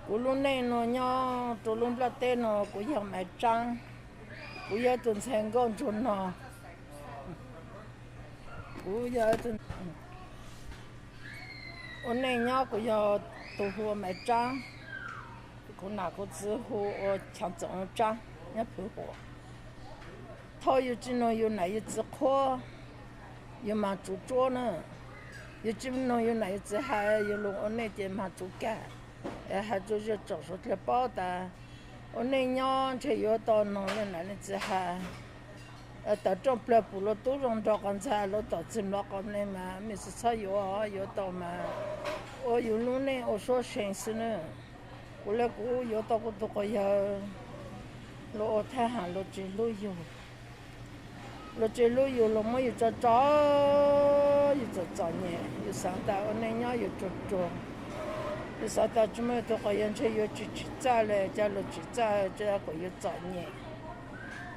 Kuv lub neej no nyob rau lub nplaj teb no kuv yog Maiv Tsaab, kuv yog tus ntxhais nkauj ntsuag no. Kuv yog ua neej nyob kuv yog tus hu ua Maiv Tsaab, kuv nam kuv txiv hu ua Chav Txoov Tsaab nyob Phuv Huam. Thaum yus tsis noog yus nam yus txiv qhuab, yus mas tsuv tsuab na. Yus tsis noog yus nam yus txiv hais yus lus ua neej ces mas tsuv kag, es hais tsuas zaj tsaum suav dlawg paub tas ua neej nyob ntshe yuav tau noog leej nam leej txiv hais. Tawm rooj plawg pum luag tub zoo nraug qhov ntxhais luag tom txwg mlov qhov mle mas mej tsis txhob yuav, yuav tau mas ua yus lub neej ua suab see xwb na. Kuv le kuv yuav tau kuv tus quas yawg, luag ua thab ham luag tsis hlub yus. Luag tsis hlub yus, luag muab yus tso tso, yus txom txom nyem, yus xav tas ua neej nyob yus ruam ruam. Yus xav tas tsis muaj yus tus quas yawg ntshe yuav tsis tsim txaj li, cas luag tsim txaj, cas kom yus txom nyem.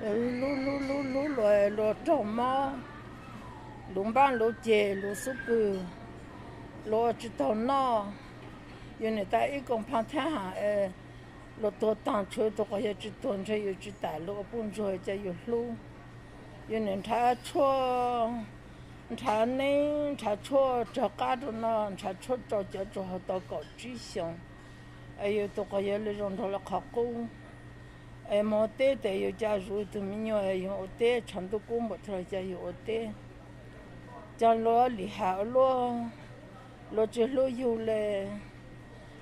Hlub hlub hlub hlub luag, luag raug mob, luv npab luv ceg luv xub pwg, luag ua tsis taug noj. Yus niam tais ib koom pha thab ham, luag tuag taag tshuav tus quas yawg tsis tuag ntshe yus tsis tas luag ua puj ntsuag cas yus hlub. Yus niam nrhav tshuaj, nrhav neeb, nrhav tshuaj tsawg qab rau noj, nrhav tshuaj rau cov tsuas hauv tau kaum tsib xyoos. Es yus tus quas yawg li zoo nraug li qhov qub. Es mus ua teb tes yus cas zuv tug me nyuam, yus ua teb tshav ntuj kub npaum twg los cas yus ua teb. Cas luag lim ham ua luaj, luag tsis hlub yus li,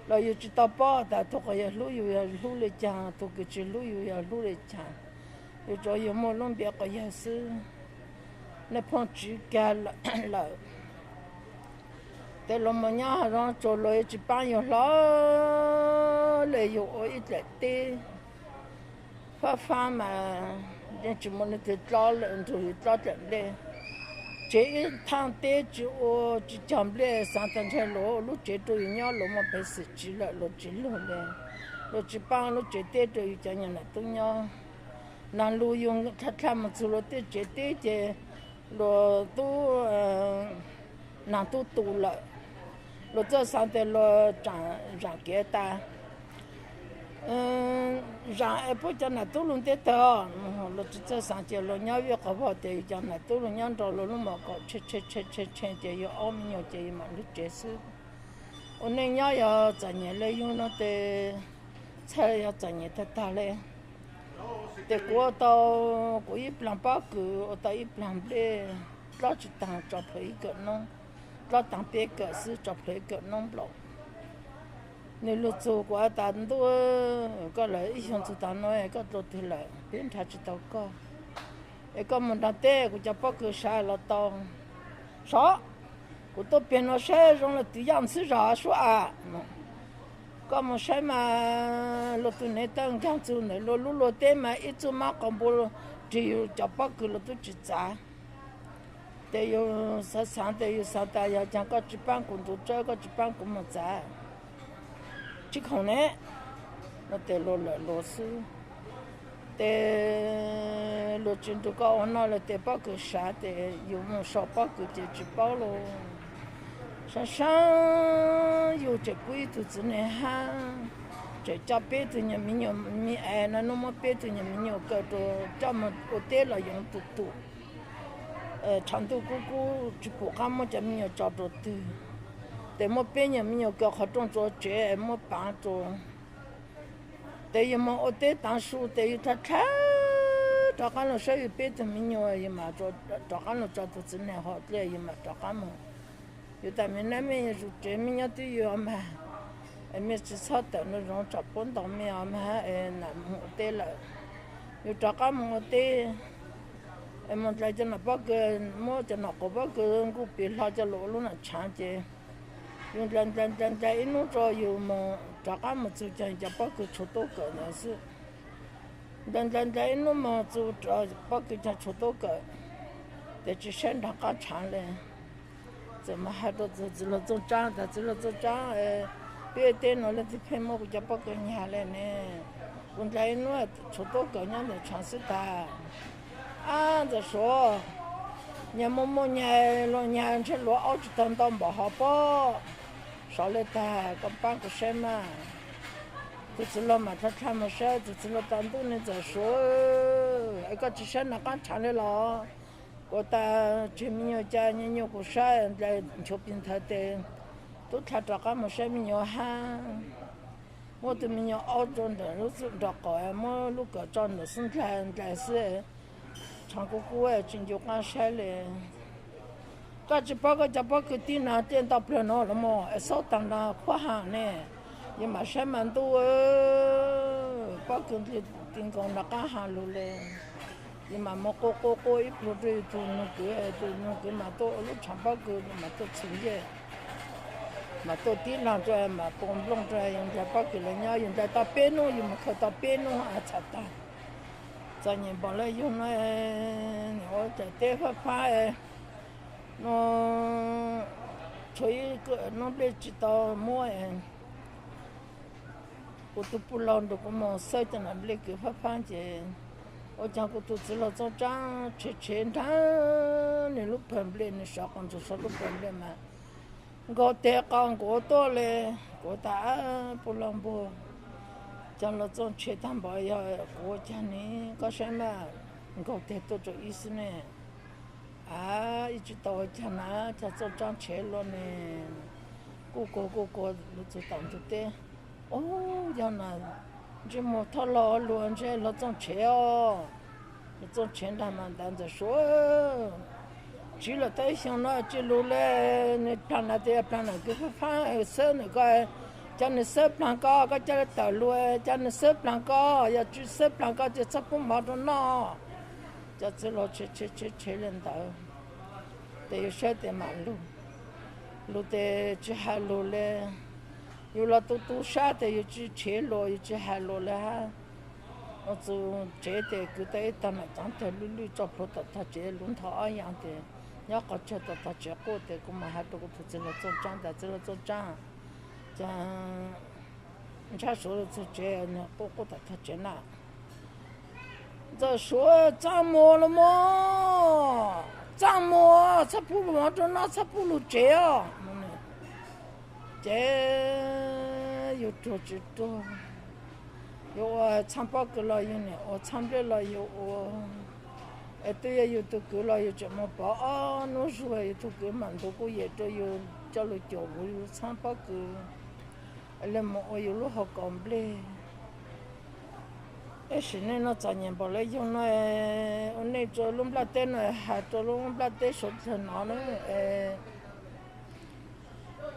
los yus tsis tau paub tas tus quas yawg hlub yus yog hlub li cas, tus kws tsis hlub yus yog hlub li cas. Yus tsuas yus muaj lub npe quas yawg xwb. Nej phooj tsiv kag lawm, tes luag mus nyob hav zoov tsuas luag yuav tsis paab yus hlo li, yus ua ib dlaim teb fab fab mas yeej tsis muaj leej twg dlob lawm nrug yus dlob dlaim nplej. Tsev ib thaaj teb tsis ua tsis cog nplej, xaav tas ntshe luag ua lub tsev rau yus nyob luag muaj peev xwm tsiv lawm luag tsis lug li, luag tsis paab lub tsev teb rau yus cov nyuag nam tub nyob. Naag lug yus dlha dlha mus txug luag tej tsev teb ces luag tub, naag tub tu lawm, luag txawj xaav tas luag zaam kev tas, zaam es puab cov nam tub lug ntiab tawg. Luag tsis txawj xaav ces luag nyob vij quas vog tes yus cov nam tub lug nyob nrog luag lub mom kaum tshee tshee tshee tshee ces yus aub me nyuam ces yus maam lug tsev xwb. Ua neej nyob yog txom nyem le yug no tes txhaj yog txom nyem tag tag le. Tes kuv ua tau, kuv ib plaag pob kws ua tau ib plaag nplej, dlob tsis taag tso plhuav ib kawm noob, dlob taag peb kawm xwb tso plhuav ib kawm noob nplaum. Nwg lug txug kuv tas ntuj, koj lawv ib xyoo txug taag nuav koj dlua twg lawm, peb nrhav tsis tau koj. Es koj mus nrug teb kuv cov pob kws sav los tau. Sov, kuv tuaj peg nuav saib zoo le tug yaj ntxwb zog suab a. Koj mus saib mas luag tug neev tawj nkaag txug ntawm luag lub luag teb mas ib txuj mab qau npua rig yug cov pob kws luag tub tsis txav. Tes yug xaav xaav tes yug xaav tas yog caag koj tsis paab kuv ntuv tsawb, koj tsis paab kuv mus txav, tsis khoom ne. No tes luag lawm luag xwb. Tes luag tsis nrug koj ua noj le tes pob kws sav tes yug mus sau pob kws ces tsis paub lug. Sab sab yug tseem pub ib tug txiv neej hab, tseem coj peb tug nyuag me nyuam me es no nub muab peb tug nyuag me nyuam kaw rau coj mus ua teb los yoov tus tus. Tshav ntuj kub kub tsis pum qab muab cov me nyuam tso rau twg, tes muab peb nyuag me nyuam kaw qhov rooj tsuav tsev muab paav rau. Tes yug moog ua teb taav su tes yug dlha dlha rov qaab lug saib yug peb tug me nyuam, yug mam rov qaab lug tso tug txiv neej hov dlej yug mam rov qaab moog. Yug tas mej nab mej zuj tsev mej nyob twb yug mas, mej tsis txhob tawm nuav zoov tsam puab ntaus mej os mas, nam moog ua teb lawm. Yug rov qaab moog ua teb, moog dlha cov nam pob kws, muab cov nam quas pob kws nkuj pis hlo coj lug ua lub nam tshaav ces yug dlha dlha dlha dlha ib nub tso yug moog rov qaab moog txug caag cov pob kws tshuav tub kawm ntawd xwb. Dlha dlha dlha ib nub moog txug pob kws caag tshuav tub kawm, tes tsis saib nraag qaab tshaav le. Txawm mas has rua txiv hluas Txooj Tsaab tas txiv hluas Txooj Tsaab, peb teb nuav leej twg pheej muab kuv cov pob kws nyag le ne. Kuv dlha ib nub tshuav tub kawm nyob ntawm tshaav xwb tas. Ab ntxawm Suav, nyag muaj muaj nyag luag nyag ntshe luag aub tsis taug ntau npaum hov pob. Sov le tag koj paab kuv saib mas. Tus txiv laug mas dlha dlha mus saib, tus txiv laug tas, Ntuj, niag ntxawm Suav, es koj tsis saib nws qab ntshav li los? Kuv tas, Tseg me nyuam cas, nyuam nyuam kuv saib nplaig nchuav pis nthav tes, tub dlha rov qab mus saib me nyuam hab. Muab tus me nyuam aub rau ntawm lub nrog qom, muab lub kawm tso ntawm xub ntiag nplaig xwb, tshav kub kub tsis ncu qab saib li. Koj tsis paub koj cov pob kws tib nag tiaj ntau plawg no los mas es xob tag nrho khuab ha ne, yus mam saib mas ntuj, pob kws ti nkaus nram qab ha lug li. Yus mam mus quaj quaj quaj ib pluag rau yus tus nus kwv, tus nus kwv mas tuaj ua lub tshav pob kws mas tuaj txhwm ncej, mas tuaj tib lag rau, mas pua nplooj rau yus nplaig pob kws los nyob, yus nplaig tau peb hnub, yus mus khaws tau peb hnub txham tag. Txom nyem npaum li yug no, ua cas teb fab fab no, tshuav ib hnub nplej tsis tau muab. Kuv tus puj laug nrug kuv mus xawb cov nam nplej kws fab fab ces ua cas kuv tus txiv laug Txooj Tsaab tshev tshev nrag nws lub pawg nplej, nws sov qos ntsuag sov lub pawg nplej mas nkaug teg qos nkuav tuaj li. Kuv tas, Puj laug npua, cov laus txooj tshev tag npaum yog kuv ua cas ne? Koj saib mas, nkaug teg tuaj rau ib xwb ne. A, ib tsis tau ua cas na, cas Txooj Tsaab tshev luaj ne. Kuj kuag kuj kuag lug txug tom ntug teb. Ub, yog na, ntsej muag thoj lug luag ntshe laus txooj tshev os. Laus txooj tshev nrag mas ntawd ntxawm Suav, tsiv lawm tau ib xyoos no tsis lug li. Nws plaag nam tes yog plaag nam kws fab fab xwb ntawm koj, cas nws xwb plaag koj, koj ca le tawm lug, cas nws xwb plaag koj, yog tsis xwb plaag koj ces txhob pub mov rau noj. Cov txiv laus tshev tshev tshev tshev li ntawd, tes yus saib tes mam lug, lug tes tsis has lug li. Yus los tu tu sab tes yus tsis tshev lug, yus tsis has lug li hab. Ua txug tsev tes kwv tau ib tag nam caav tawg lwj lwj tso plhuav tom tag tsev, lub nthos ob yaam tes nyob qhov tsawg tom tag tsev quaj tes kuv mam has rau kuv tus txiv laus Txooj Tsaab tas, txiv laus Txooj Tsaab, cas ntshav Suav lug txug tsev, quaj quaj tom tag tsev na. Ntxawm Suav, txaaj muag los mas, txaaj muag, txhob pub mov rau noj, txhob pub lug tsev os. Ces yus ruag tsis ruag, yus ua txhaab pob kws los yus niam ua, txhaab nplej los yus ua. Es twb yog yus tug kwv los yus tseem mus pov ob nub zug, yus tug kwv mam ntug kuj yem rau yus coj lug cuam huv yus txhaab pob kws, le mus ua yus lub hauv kaus nplej. Tab sis nej no txom nyem npaum le yug no, ua nej rua lub nplaj teb no, has rua lub nplaj teb suav dlawg no na.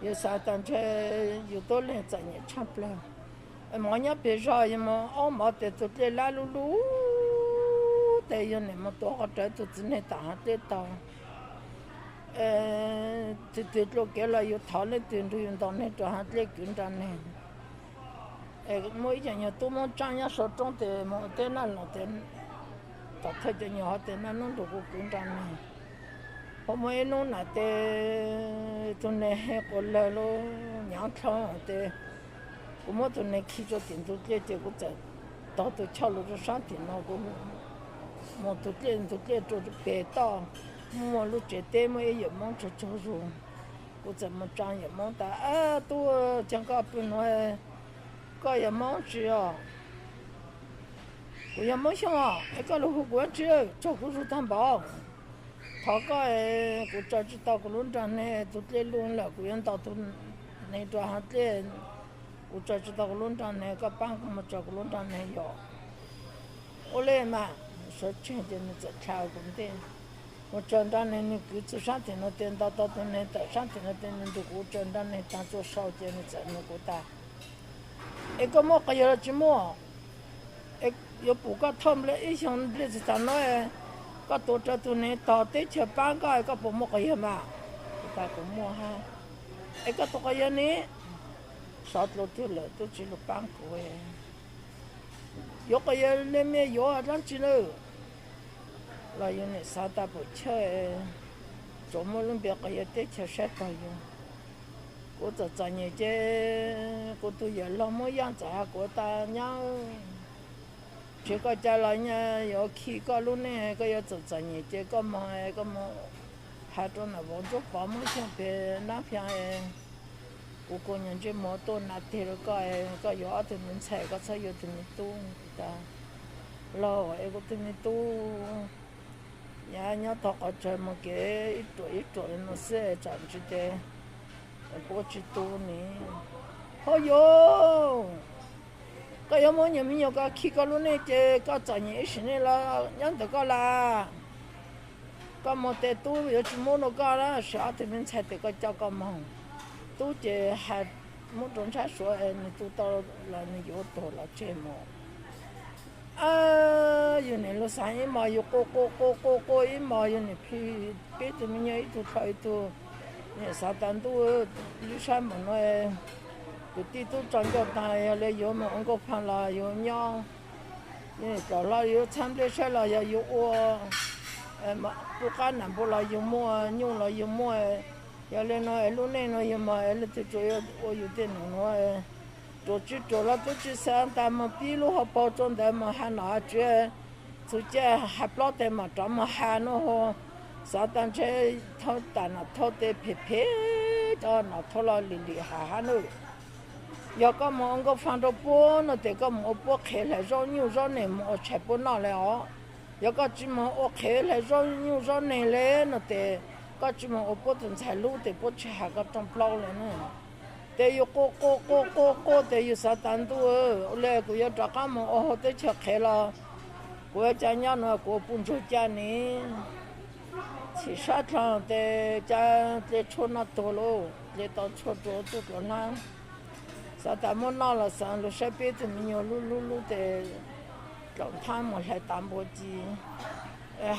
Yus xav tas ntshe yus tuab leeg txom nyem tshaj plawg. Mov nyob peg zog, yus mus aub mov tes tug dlej lab lub lub, tes yus niam mus tuav qhov rawv tug txiv neeg tom haav dlej tau. Twg twg dlua kev los yus thov leej twg nrug yus ntaus neeg rua haav dlej kwv nrag neeg. Muaj ib co nyuag tub Moob Tsaab nyob sau roob tes mus ua teb naj loos tes, tom thawj cov nyuag hov tes naj nub nrug kuv kwv nrag neeg. Ho muaj ib nub nam tes tug neeg he quas lawg lub nyav dlhau tes, kuv muab tug neeg khi rua tim ntug dlej ces kuv txawm taug tug choj lug rua saab tim no, kuv mus tug dlej ntug dlej rua peg toj, muaj lub tsev teb muaj ib yawm Moob tsaug tsaug zug. Kuv txawm mus tsaa yawm Moob tas, Tub, caag koj pw nuav, koj yog Moob tsi os? Kuv yog Moob Xyooj os. Es koj lug hu kuv tsi? Tsaug kuv zug tag npaum. Thov koj, kuv tsaws tsi tau kuv lub nrag neeg, tug dlej luj lawm, kuv yuav ntaus tug neeg rua haav dlej. Kuv tsaws tsi tau kuv lub nrag neeg, koj paab kuv mus tsaws kuv lub nrag neeg yom. Ua le mas, sawv tseeg ces nws txawm dlha kuv ntej mus tsaws nrag neeg. Nws kwv txug saab tim no tes ntaus tau tug neeg tawm saab tim no tes nws nrug kuv tsaws nrag neeg taag tsua sau ces nws txawm nug kuv tas, Es koj muaj quas yawg los tsi muaj? Es yuav pum koj thauj nplej ib xyoos nplej txug taag no, koj tuav rawv tug neeg tog teb chaws paab koj, koj puas muaj quas yawg mas? Kuv tas kuv muaj hab. Es koj tus quas yawg ne? Sov dlua twg lawm tub tsi lug paab kuv. Yuav quas yawg le me yuav dlaab tsi lawm? Los yus nim xav tas pum chawj, tsuas muaj lub npe quas yawg teb chaws saib taug yus. Kuv txawm txom nyem ces kuv tug yawm laug Moob Yaaj txawm has kuv tas, Nyab, tsi koj ca los yuav khi koj lub neej, koj yuav txawm txom nyem ces koj moog, koj moog has rua nam vauv Ntsuab Pov Moob Xyooj peg Nab Phiaj, Kuv kuj nyiam ntsej muag tuaj nas teg rau koj, koj yuav ob tug me ntxhais, koj txhob yuav tus me tub. Laug, es kuv tus me tub nyob tog qhov tsawg mus kev ib ruam ib ruam no xwb, tsam ntsis tes puab tsis tu ne. Ho yuav, koj yuav muab nyuag me nyuam ko khi koj lub neej ces koj txom nyem ib sim neej los nyob ntawm koj las. Koj mus tes tub yuav tsis muab rau koj na, sim ob tug me ntxhais tes koj coj koj moog. Tub ces has muab rau ntsab suav es nws tu tau los nws yuav tuag los tseg mus. Yus niam lub xaav ib mos yus quaj quaj quaj quaj quaj ib mos yus niam plhws peb tug me nyuam ib tug dlhau ib tug. Niam xav tas ntuj, lub sab npaum no kwv tij tub tso ncauj taag, yog le yuav mus ua nkauj faag los yuav nyob. Yus niam txawm hlo yuav txhab nplej saib los yog yuav ua, pub qab nam npua los yug muaj, nyuj los yug muaj. Yog le no es lub neej no yug mog es leej twg tsuas yuav ua yus tej num nuav. Ruam tsis ruam los tub tsis xaav tas mog, pib lub hauv paug rua ntawd mog, has nom has tswv, txug caij has plaub teg mam rov mog has nuav. Xav tas ntshe thau tas nom thau tes phem phem, cov nom thau los lim lim has hab nawb. Yog koj mus ua nkauj faag rau puab no tes koj mus ua puab qhev hlais zaub nyuj zaub neeg mus ua tshais puab noj le os. Yog koj tsis mus ua qhev hlais zaub nyuj zaub neeg le no tes koj tsis mus ua puab tus ntxhais lub tes puab tsis has koj rooj plaub le na. Tes yus quaj quaj quaj quaj quaj tes yus xav tas ntuj, ua le kuv yuav rov qab mus ua hauv teb chaws qhev los kuv ua cas nyob no kuv ua puj ntsuag caj ne. Chim sab dlhau tes cas dle tshuaj noj tuag lauj, dle tau tshuaj rua tub rua hlab. Xav tas muab noj los xav lug saib peb tug me nyuam lub lub lub tes dlaum nthab mus hlais tav npua ci.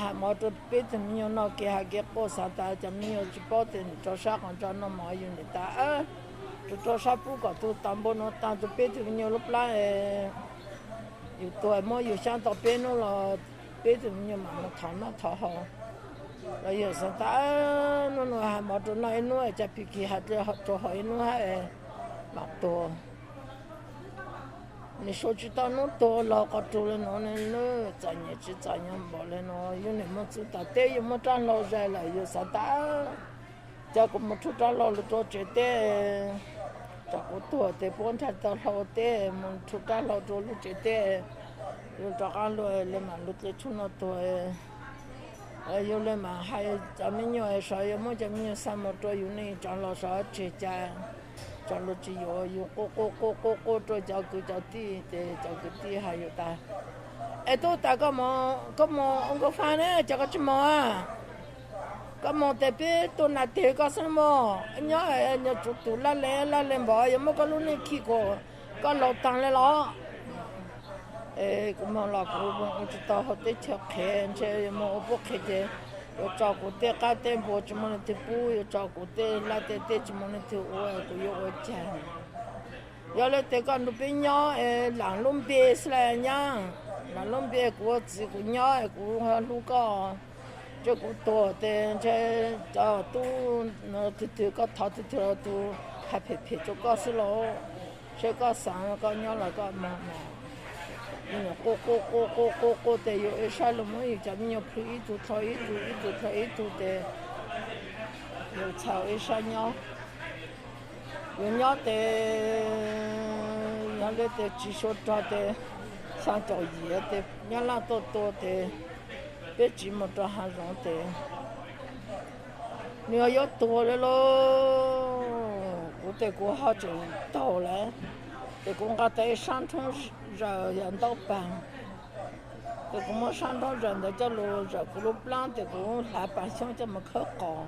Has mov rua peb tug me nyuam noj kev has kev quaj xav tas cov me nyuam tsis paub tes rau sab qhov ntsa noj mov yus niam tas, rau rau sab pub kom tug tav npua nuav taag rua peb tug me nyuam lub plab. Yus tuag muab yus xyaab tau peb nub los peb tug me nyuam mam mus thov noj thov haus. Los yus xav tas nub nua has mov rua noj ib nub, cas pig kig has rua haus ib nub hab mam tuag. Nim sua tsis tau nub tuag laug qhov rug le nuav, txom nyem tsis txom nyem npaum le nuav. Yus nim mus txug tom teb yus muab rab hlau zais lawm yus xav tas, cas kuv mus rhuj rab hlau lug rua tsev teb, tsam kuv tuag tes puab nrhaj tau hlau teb mus rhuj rab hlau rua lub tsev teb, yus rov qab lug le mam lug dle tshuaj noj tuag. Yus le mam has cov me nyuam, sawv yuav muab cov me nyuam xa mus rua yus neej tsaam los sawv tseg cas, tsaam los tsis yuav. Yus quaj quaj quaj quaj quaj rua cov kwv cov tij tes cov kwv tij has yus tas, es tub tas koj mus ua nkauj faaj ne, cas koj tsis mus? Koj mus tes peb tuaj nas teg koj xwb mog, nyob nyuag tsuv tus laj le laj le npaum yuav muab koj lub neej khi kuas koj laug taag le los. Es kuv moog los kuv ua tsis tau hauv teb chaws qhev, ntshe yuav moog ua puab qhev ces yuav tso kuv tej qab tej npua tsis muaj leej twg pub, yuav tso kuv tej laj tej teb tsis muaj leej twg ua, kuv yuav ua caag? Yog le tes koj nrug peb nyob es laam lub npe xwb las nyab, laam lub npe kuv ua txiv kuv nyob es kuv hlub koj. Ntshe kuv tuag tes ntshe cov tub twg twg koj thov twg twg los tug has phem phem rua koj xwb lauj. Seb koj xaav koj nyob los koj moog mas. Quaj quaj quaj quaj quaj quaj tes yus ua saib lug muab yus cov me nyuam plhws ib tug dlhau ib tug, ib tug dlhau ib tug tes yus txhaj ua ib sab nyob. Yus nyob tes yog le tes tsis suav rog tes xyaa caum yiav tes nyab laj tuaj tua tes peb tsiv mus rau haav zoov tes nws yuav tuag le lauj. Kuv tes kuv ho tseem taug lawm, tes kuv nqa tau ib sab nrhoob zaws yog ntaub paag, tes kuv muab sab nrhoob zaws ntawd coj lug zawm kuv lub plaab tes kuv hlav paag xyoob coj mus khawb qos.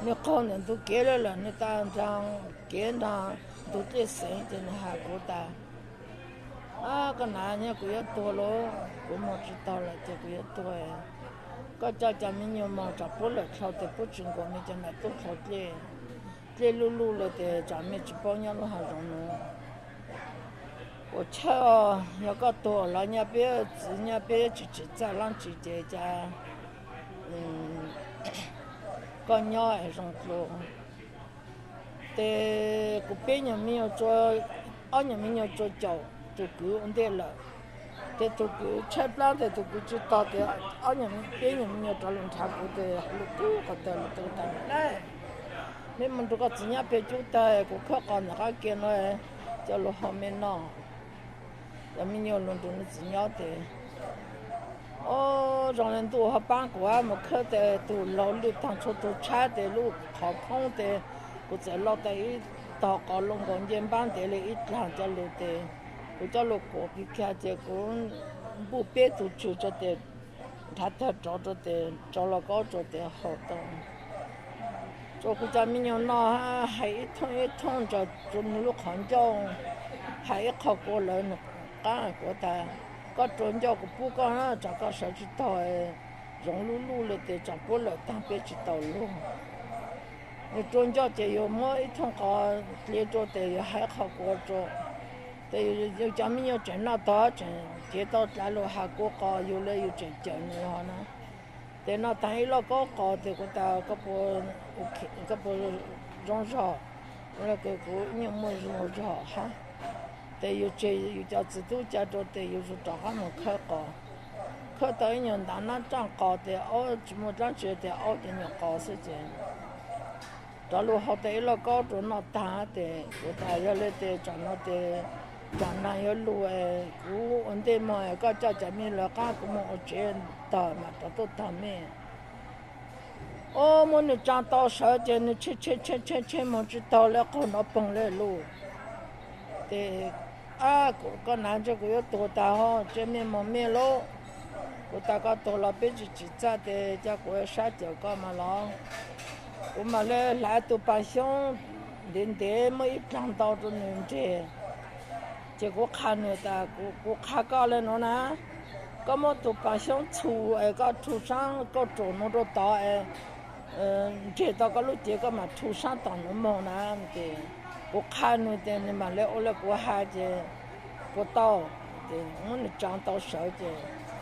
Nws qaug ntawm ntug kev le lawm, nws tas nraag kev nraag ntug dlej xeev ces nws has kuv tas, koj nav nyab, kuv yuav tuag lauj, kuv moog tsis taug lawm ces kuv yuav tuag. Koj coj cov me nyuam moog tsam puab lawm dlhau tes puab tsis nkaum me cov nam tub dlhau dlej, dlej luj luj lawm tes tsam me tsis paub nyob lub haav zoov nuav. Ua chawj os, yog koj tuag los nyaj peb txiv nyaj peb tsis tsim txaj laab tsis ces cas koj nyob es zoo dlua. Tes kuv peb nyuam me nyuam tsua, ob nyuam me nyuam tsua caum tug kwv ua ntej lawm. Tes tug kwv tshaib plab tes tug kwv tsis tog tes ob nyuam peb nyuam me nyuam rov lug nrhav kuv tes lug tub qhov tawg lug tub tas lawm. Peb mus nrug koj txiv nyob peg cub tag, kuv khawb qos ntawm qab kiag no coj lug hau me noj. Cov me nyuam lug nrug nws txiv nyob tes, o, zoo le ntuj ho paab kuv mus khawb tes tug laug lwj taag txhua tug tshab tes lub qhov khoob tes kuv txawm lauj tau ib tog qos loo nkaus nce npab ntev le ib dlaag coj lug tes kuv coj lug kuav kig kag ces kuv npuj peb tug tswm rua tes nrhav tag rov rua tes tso lauj kaub rua tes haus tau. Rua kuv cov me nyuam noj, hais ib thooj ib thooj ntsaws rua nws lub qhov ncauj, hais ib qho kua lawm nws qaab kuv tas, koj rua ncauj kuv pub koj na, tsam koj sawv tsis taug, zoov lub luj le tes tsam puab lawm taag peb tsis tau luag. Nws rua ncauj ces yus muab ib thooj qos dliv rua tes yus hais qho kua rua, tes yus cov me nyuam tseem noj tog tseem cev tau dlav lug has kua qos yus le yus tseem cawm nws ho na. Tes noj taag ib lauj kaub qos tes kuv tas, koj puas zoo zog? Kuv ib nyuag muaj zog zog hab. Tes yus tseg yus cov txiv tub ca rua tes yus rov qab mus khawb qos. Khawb tau ib nyuag ntav nab tsaaj qos tes aub tsis muaj dlaab tsi tes aub cov nyuam qos xwb ces rov lug hau tau ib lauj kaub rua noj taag tes kuv tas, yog le tes tsam no tes tsam naag yuav lug, kuv ua ntej moog, koj coj cov me lawv qaab kuv moog ua tsev tog mam rov tuaj tog mej. Ob, muab nws tsaa tau sawv ces nws tshe tshe tshe tshe moog tsis taug le qaug nrov poog le lauj. Tes, ab, koj nav ntshe kuv yuav tuag tas ho, tseg mej moog mej lauj. Kuv tas, koj tuag los peb tsis tsim txaj tes ca kuv sab cawm koj mas los. Kuv mam le hlawv tug paas xyoob ntev ntev muab ib dlaag ntau rua nws nreg. Ces kuv qha nws tas, kuv qha koj le nuav na, koj muab tug paas xyoob txhu es koj rhu saab kauj ruam nuav rua tod es nreg tau koj lub cev koj mam rhu saab tom nuav moog na. Ces kuv qha nws tes nws mam le ua le kuv has ces puas tau. Ces muab nws tsaa tau sawv ces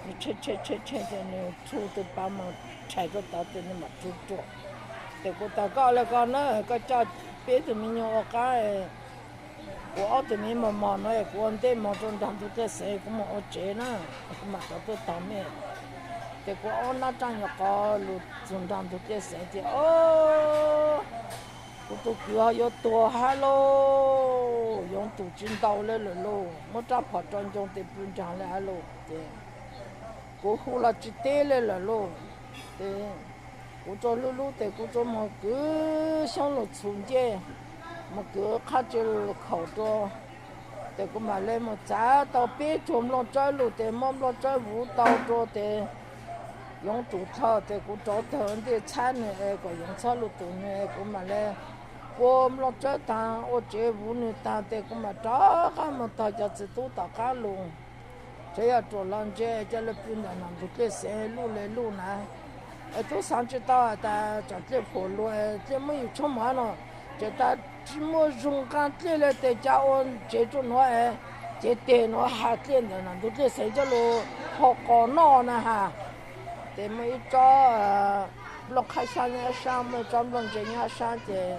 nws tshe tshe tshe tshe ces nws rhu tug paas moog rhais rua tod tes nws mam rhu ruam. Ces kuv tas, koj le koj na, koj coj peb tug me nyuam ua qaab, kuv ob tug me mos mos nuav es kuv ua ntej moog rua nraag ntug dlej xeev kuv moog ua tsev na, kuv mam rov tuaj tog mej. Ces kuv ob nab tsaaj nyuam qos lug txug nraag ntug dlej xeev ces, o, kuv tug kwv ho yuav tuag hab lauj, yoov tsum tsis ntau le lawm lauj, muab rab phom rau ncoo tes pw nraag le hab lauj. Ces kuv hu los tsis teb le lawm lauj. Ces kuv tsuas hlub hlub tes kuv tsuas moog kwv xyoob lug txhu ncej, moog kwv qhab tsi lug khaum rua. Ces kuv mam le moog txav tau peb tsuag nplooj tsawb lug tes muab nplooj tsawb vuv tau rua tes yoov tsum dlhau tes kuv rov tawg ntej txhab nws es kom yoov txhob lug tus nws es kuv mam le pua nplooj tsawb taag ua tsev vuv nws taag tes kuv mam rov qab moog tog cov txiv tub tom qaab lug. Tsev yog ruam los ntse coj le pw ntawm nraag ntug dlej xeev luj le luj na. Es tub xaav tsis tau tas tsaam dlej phuam luag dlej muab yus tshoob mov no, ces tas tsis muaj zug nqaa dlej le tes ca ua tsev rua nuav es cev teg nuav has dlej ntawm nraag ntug dlej xeev coj lug hau qos noj na has. Ces muaj ib tsob nplooj qhab xyaab nyob sab, muaj ib tsob nplooj ntse nyob sab ces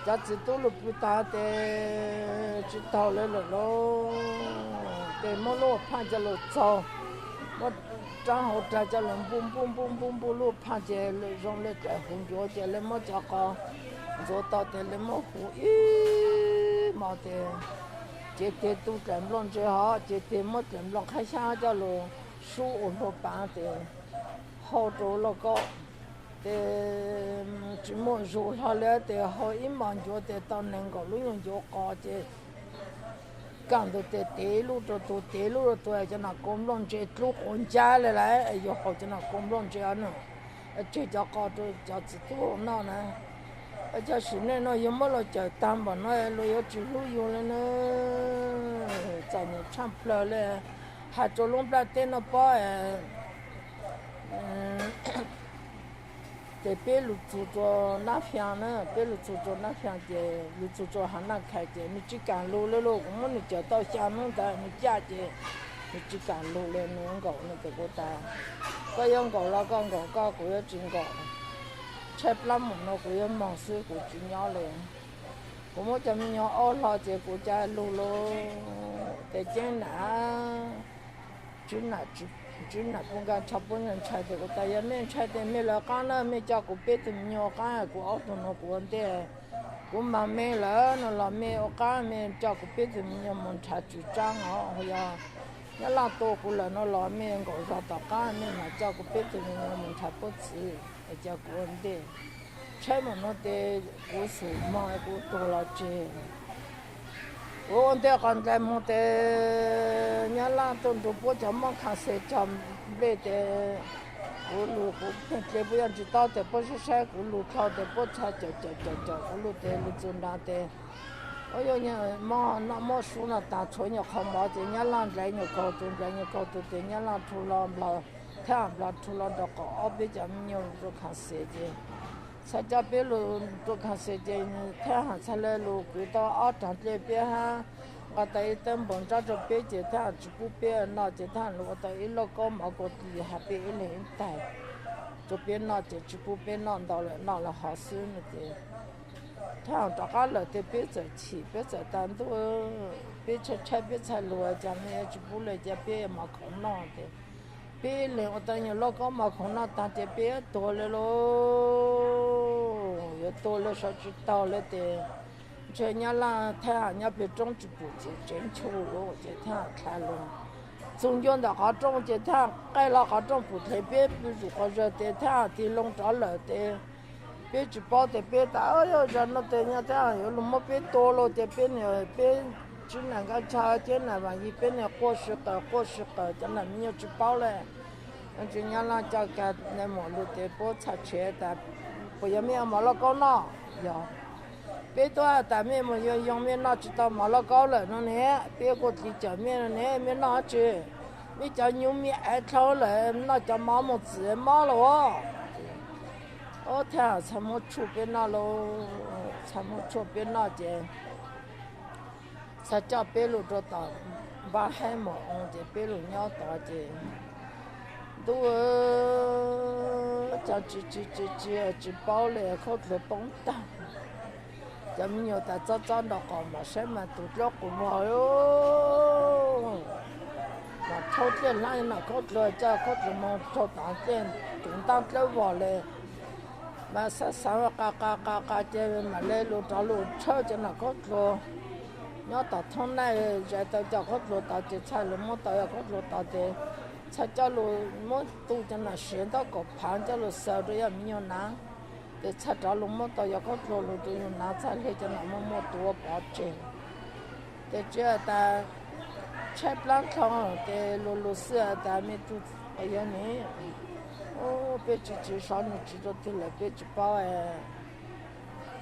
cov txiv tub lug pw taag tes tsis taug le lawm lauj. Ces muab lub phaaj coj lug txaug, muab rab hauv rag coj lug npuj npuj npuj npuj npuj lub phaaj ces zoo le dlaim huv ncuav ces le muab cov qos ntxuav tau tes le muab huv ib hmos tes cev teg tu dlaim nplooj ntse hov, cev teg muab dlaim nplooj qhab xyaab coj lug sub ua hlua paav tes hau rau lauj kaub. Ces tsis muaj zug hlo le tes hau ib hmos ncuav tes tau nees nkaum lub nyuag ncuav qos ces kaaj ntug tes tev lub rua tug tev lub rua tug, cov nom kaus nplooj ntse dlub quav ncab le lawm, yuav haus cov nom kaus nplooj ntse no, tseg cov qos rua cov txiv tub noj na. Cov sim neej no yug muab luag cawm taag npaum no luag yuav tsis hlub yug le na. Txom nyem tshaj plawg le. Has rua lub nplaj teb no pob ces peb lug txug rua Nab Fias na, peb lug txug rua Nab Fias ces lug txug rua Hav Naj Khais ces nws tsis kaam lug le lauj. Kuv muab nws cawm tau xya hnub ntawd nws caj ces nws tsis kaam lug le, nws yuav nkaum no ces kuv tas, koj yuav nkaum los koj nkaum koj, kuv yuav tsis nkaum. Tshaib plab mus no kuv yuav moog xwb kuv tsis nyob le. Kuv muab cov me nyuam aub hlo ces kuv ca lug lauj, ces ceeb nam, tswv nam tswv Tsis nam puj nkaj ntsha puj ntshai tes kuv tas yog nej ntshai tes mej lawv qaab na, mej coj kuv peb tug me nyuam qaab, kuv ob tug no kuv ua ntej. Kuv mas mej lawm no los mej ua qaab, mej coj kuv peb tug me nyuam mus nrhav tswv tsaab os. Yog Nyab Laj tua kuv lawm no los mej nkaum zog tom qaab, mej mam coj kuv peb tug me nyuam mus nrhav puab txwv, es coj kuv ua ntej. Tshaib mus no tes kuv xub moog kuv tuag los tseg. Kuv ua ntej qhov ntawd moog tes Nyab Laj tuaj nrug puab cov mob kha xes cog nplej tes kuv lug kuv pheej dle puab yog tsis taub tes puab saib saib kuv lug dlhau tes puab txhaj caum caum caum caum kuv lug tes lug txug nrad tes, ua yog mob noj mob sub no taag tshuav nyuag qhov mov ces Nyab Laj ndlaiv nyuag kaug tug ndlaiv nyuag kaug tug tes Nyab Laj rhu hlo nplog, thab ham nplog rhu hlo nrug qaum ob peb cov me nyuam rua kha xes ces txhaj coj peb lug rua kha xes ces thab ham txhaj le lug kwv tau ob raag dlej peb hab nqa tau ib teeb npoo ntsab rua peb ces thab ham tsis pub peb noj ces thab ham lug ua tau ib lauj kaub mov kua dlig has peb ib leeg ib taig rua peb noj ces tsis pub peb noj ntau lawm, noj lawm hov xwb no ces thab ham rov qab lawm tes peb txawm chim peb txawm tas ntuj, peb tshaib tshaib peb txhaj lug cas mej tsis pub le cas peb mov khoom noj tes peb ib leeg ua tau nyuag lauj kaub mov khoom noj taag ces peb yuav tuag le lauj, yuav tuag le sawv tsis taug le tes ntshe Nyab Laj thab ham nyob peg roob tsis pum ces tsev nchu lug ces thab ham dlha lug txug ncua ntawm qhov rooj ces thab ham qaij hlo qhov rooj pum dlhev peb pw zuj quas zawg tes thab ham tig loo rov lawm tes peb tsis paub tes peb tas yog zag no tes nyob thab ham yuav lug muab peb tua lawm ces peb, peb tsis nam nkaj ntsha thiab nam vaam yig peb niag quaj sib qawm quaj sib qawm cov nam me nyuam tsis paub le. Ntsis Nyab Laj coj kag ntawd mus lug tes puab txhaj tshev tas puas yog mej ua mov lauj kaub noj? Yog. Peb tub has tas mej mus yoo yoo mej noj tsis tau mov lauj kaub lawm no ne, peb kuj dli cawm mej no ne, mej noj dab tsi? Mej cov nyuj mej aiv dlhau lawm, noj cov mov moog txwm mob lauj. Ob thab ham txhaj muab tshuaj peb noj lauj, txhaj muab tshuaj peb noj ces txhaj coj peb lug rua tom npab haib mos oo ces peb lug nyob tod ces ntuj, tsis, tsis, tsis, tsis paub le, khaub dluag poob tag. Cov me nyuam tas txob txob nraum qaum mas saib mas tus dlaub qus vog, mas rhaub dlej hlab nram khaub dluag, coj khaub dluag moog rau tom dlej, tus ntaab dlawb vog le. Mas xav xav qa qa qa qa ces mam le lug rov lug tshawb cov nam khaub dluag nyob tom thoob naj, zais tau cov khaub dluag tod ces txhaj lug muab tau yog khaub dluag tod ces txhaj coj lug muab tu cov nam siav ntaub kaum phaav coj lug xaws rau yog me nyuam nav. Ces txhaj rov lug muab tau yog khaub dluag lug rau yug nav, txhaj hle cov nam muaj muaj tua pov tseg. Ces tsis has tas tshaib plab dlhau ces lug lug xwb has tas me tub, yog ne, peb tsis tsis sov nwg tsis rau twg lawm peb tsis paub,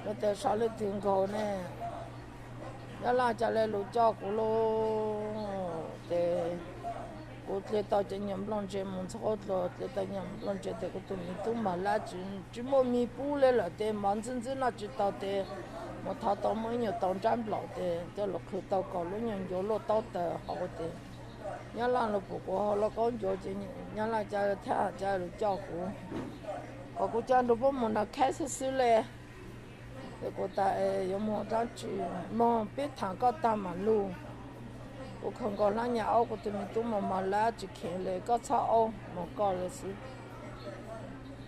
no tes sov leej twg nkaus ne. Nyob laj ca le lug coj kuv lauj, ces kuv dle tau cov nyuag nplooj ntse mus ntxhua qhaub dluag, dle tau nyuag nplooj ntse tes kuv tus me tub mog lab tsis muaj mis pub le lawm tes mov ntxwb ntxwb noj tsis tau tes mus thov tau muaj ib nyuag tau nrab nplaum tes coj lug qhwv tau kaum lub nyuag ncuav luaj taub taws hauv tes Nyob Laj lug pum kuv hau lauj kaub ncuav ces Nyob Laj ca thiaj ca lug coj kuv, kom kuv ca nrug puab mus nrog khaib xwb xwb le. Ces kuv tas yuav mus dlaab tsi, moog peb thaam koj taag mam lug. Kuv khaws nkaus hlab nyas aub, kuv tus me tub mog mog lab tsis kheev le, koj txhob aub, moog koj le xwb.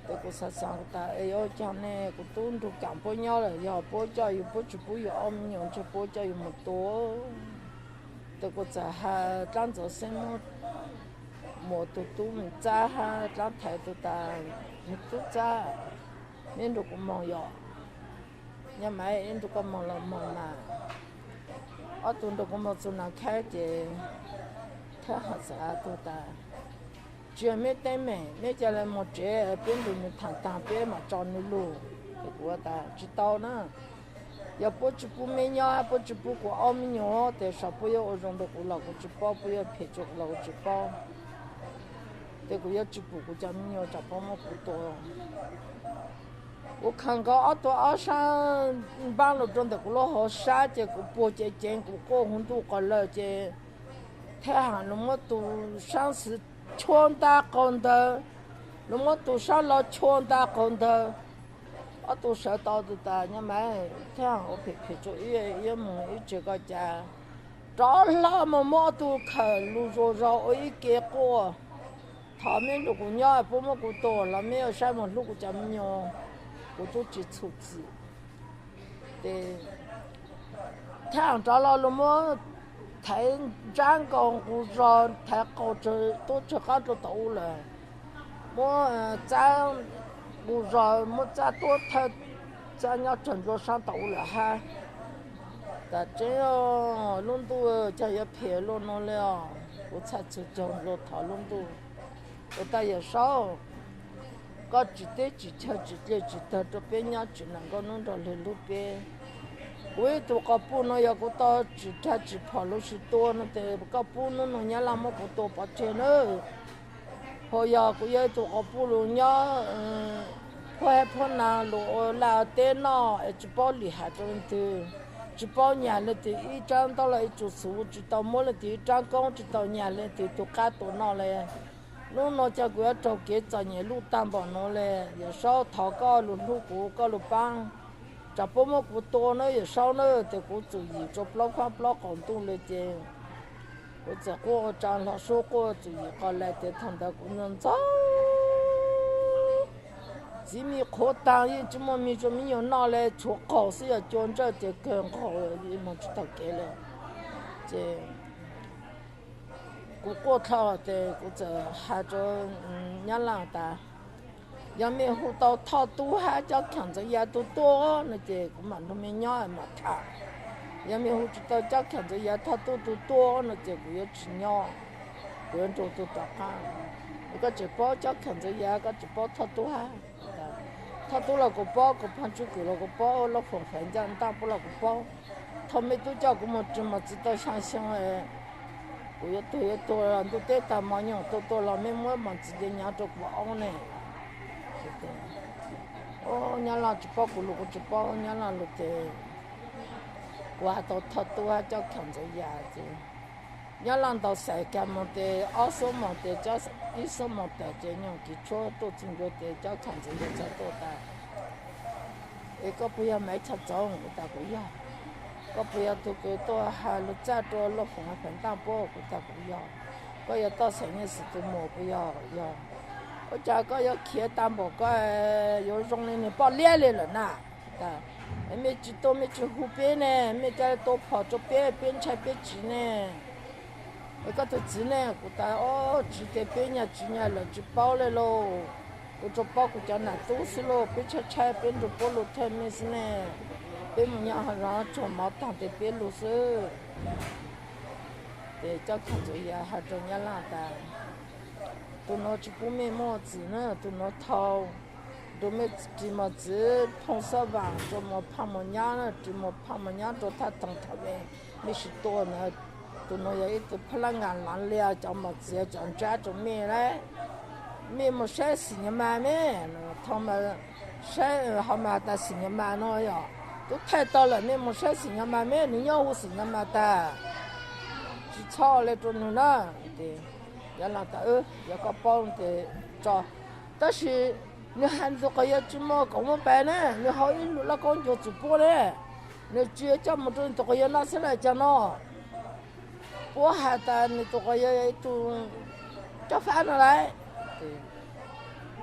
Ces kuv xav xav kuv tas es yuav ua caag ne, kuv tub nrug kaam puab nyob lawm, yog puab coj yug, puab tsis pub yug ob me nyuam ntshe puab coj yug mus tua. Ces kuv txawm has dlaab ntxuav xeeb muab mus tus tub me txab hab dlaab thaiv tug tas, me tub txab, neb nrug kuv moog yom, Nyab Maiv, neb nrug koj moog los moog mas. Ob tug nrug kuv moog txug Nas Khaib ces Thab Ham txawm has tug tas, tsis yog meb teeb meem, meb ca le moog tsev, peb nrug nwg thaam taag peb mam tso nwg lug. Ces kuv tas tsis tau na, yog puab tsis pub meb nyob, puab tsis pub kuv ob me nyuam, tes saum puab yuav ua zoo rau kuv los kuv tsis paub, puab yuav phem rau kuv los kuv tsis paub. Ces kuv yuav tsis pum kuv cov me nyuam tsam puab muab kuv tua. Kuv khaws nkaus ob tug ob sab npaab lug rau ntawm kuv lub hauv sab ces kuv puag cev ceev, kuv quaj huv ntuj qos lawm ces Thab Ham lug muab tus sab xwb chua nta qaug ntawd, lug muab tus sab loj chua nta qaug ntawd. Ob tug sawv tau tug tas, Nyab Maiv, Thab Ham ua phem phem rau wb, wb moog ib tsev koj ca. Rov hlo moog muab ob tug khawm lug zuag zog ua ib ke quaj. Thov mej nrug kuv nyob, puab muab kuv tua los mej yuav saib moog hlub kuv cov me nyuam, kuv tub tsi txhum txim. Ces thaj rov los lug muab thaiv ntsab nkaus nqus zog, thaiv qaug tub tsawg qab rua tom u lawm, muab txab nqus zog, muab txab tuab thawj, txab nyob tsawg nplua sab tom u lawm hab. Tas tseeb, lub ntuj caag yuav phem luaj nuav le os. Kuv txhaj txug caug nplua thov lub ntuj. Ua tas Yawm Saub, koj tsim teb tsim chaw tsim dle tsim tawg rua peb nyob tsim neeg nkauj hnub nrog lwg hlub peb. Kuv ib tug quas puj nuav yog kuv tau tsim rag tsim phom lug sis tua nuav tes koj pub nub nuav Nyab Laj muab kuv tua pov tseg nawb. Hos yog kuv yog ib tug quas puj lug nyob phuab hab phuab naag lug ua laj teb noj es tsi paub lim has rua leej twg, tsi paub nyag leej twg ib rab ntaub los ib tsu xuv, tsi tau muab leej twg ib rab koob, tsi tau nyag leej twg tug qab tua noj le. Nub nuav ca kuv yuav raug kev txom nyem luj tag npaum nuav le. Yawm Saub, thov koj lug hlub kuv, koj lug paab, tsam puab muab kuv tua nawb Yawm Saub nawb, tes kuv txum yim rua plaub fab plaub qaum ntuj le ces kuv txawm quaj ua tsaa hlo sub quaj txum yim qos lais tes thaum ntawd kuv ntxoov ntxoov, txiv me qhuav taag yeej tsi muaj mis rua me nyuam noj le, tshuav qaug xwb, yog cua ntsawj ces kawg nqaug moog tsi taug kev le. Ces kuv quaj dlhau tes kuv txawm has rua Nyab Laj tas, yog mej hu tau Thoj Tub hab Cob Khaam Ntxoov Yav tug tuaj no ces kuv mam nrug mej nyob mam tham. Yog mej hu tsi tau Cob Khaam Ntxoov Yav Thoj Tub tug tuaj no ces kuv yuav tsi nyob, kuv yuav nrug tug rov qaab. Es koj tseem paub Cob Khaam Ntxoov Yav, koj tseem paub Thoj Tub hab? Thoj Tub los kuv paub, kuv Phav Tswb Kws los kuv paub, Lauj Foom Faiv Ncaaj Ntaaj puab los kuv paub. Thaum mej tub coj kuv moog ris mos txwv tau xyaa xyoo, kuv yuav tuag yuav tuag ntuj teb tag mos nyoog tuag tuag los mej muab mos txwv nce nyav rua kuv aub ne. Nyab Laj tsi paub kuv lug, kuv tsi paub Nyab Laj lug tes kuv has tau Thoj Tub hab Cob Khaam Ntxoov Yav ces Nyab Laj ntaus xais kag moog tes ob xuab moos tes, ib xuab moos tawm ces nyoog kis tshuab tuaj txug ntua tes Cob Khaam Ntxoov Yav txhad tuaj tas, es koj puas yog Maiv Chaw Txoov? Kuv tas kuv yog. Koj puas yog tug kws tuaj has lug txaj rua Lauj Foom Faiv Ntaaj puab? Kuv tas kuv yog. Koj yog Toj Xeem Nyiaj Xwm tug muam puas yog? Yog. Ua cas koj yuav khiav tag npaum koj, yuav zoo li nwg poj liab li lawm na? Kuv tas, mej tsi tuaj mej tsi hu peb ne, mej ca le tua phom rua peb, peb ntshai peb txiv ne. Es koj tug txiv ne? Kuv tas, o, txiv tes peb nyag tsis nyag lawm tsis paub le lauj. Kuv tsuas paub kuv cov nam tub xwb lauj, peb tshaib tshaib peb nrug puab lug thawj mej xwb ne. Peb moog nyob hov zog tsuag mov taag tes peb lug xwb. Ces Cob Khaam Ntxoov Yav has rua Nyab Laj tas, tug nuav tsi pub mej muaj txim na, tug nuav thau, nrug mej ris mos txwv phooj xab vaam rua mos phaaj mos nyab, ris mos phaaj mos nyab rua thaj toog thaum mej, mej sim tua ntawd. Tug nuav yog ib tug phab lab nkas laav lias cov mos txwv cov ntsab rua mej lawm. Mej moog saib xim nyas mas mej, thau mas saib ho mas tas xim nyas mas no yog tub thaij tau lawm, mej moog saib xim nyas mas mej, nwg nyob huv xim nyas mas tag, tsi txhob le rua nwg na. Ces Nyab Laj tas, yog koj paub tes tso, tab sis nwg has nwg tug quas yawg tsi muaj kaum muaj pais ne, nwg haus ib lub laj kaub ncuav txug puab ne, nwg tsi yuav coj moog rua nwg tug quas yawg noj xwb lawm caag no. Puab has tas nwg tug quas yawg yog ib tug cob fab no lawm.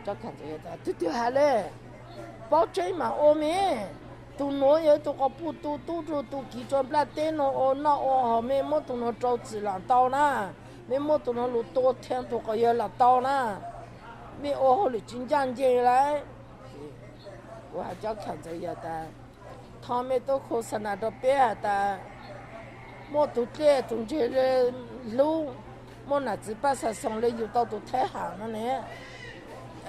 Twg twg has le, paub tseeb mas ua mej. Tug nuav yog ib tug quas puj tu tub rua tu kiv rua nplaj teb nuav ua noj ua haus, mej muab tug nuav rau txim los tau na, mej muab tug nuav lug tua thia tug quas yawg los tau na, mej ua hauj lwm tsi ncaaj nceeg lawm. Kuv has Cob Khaam Ntxoov Yav tas, thov mej tub khu xa nas rua peb has tas, muaj tug dlej tug ntseg le hlub, muaj nam txwv paj xa xoos le yug tau tug thaib ham no ne.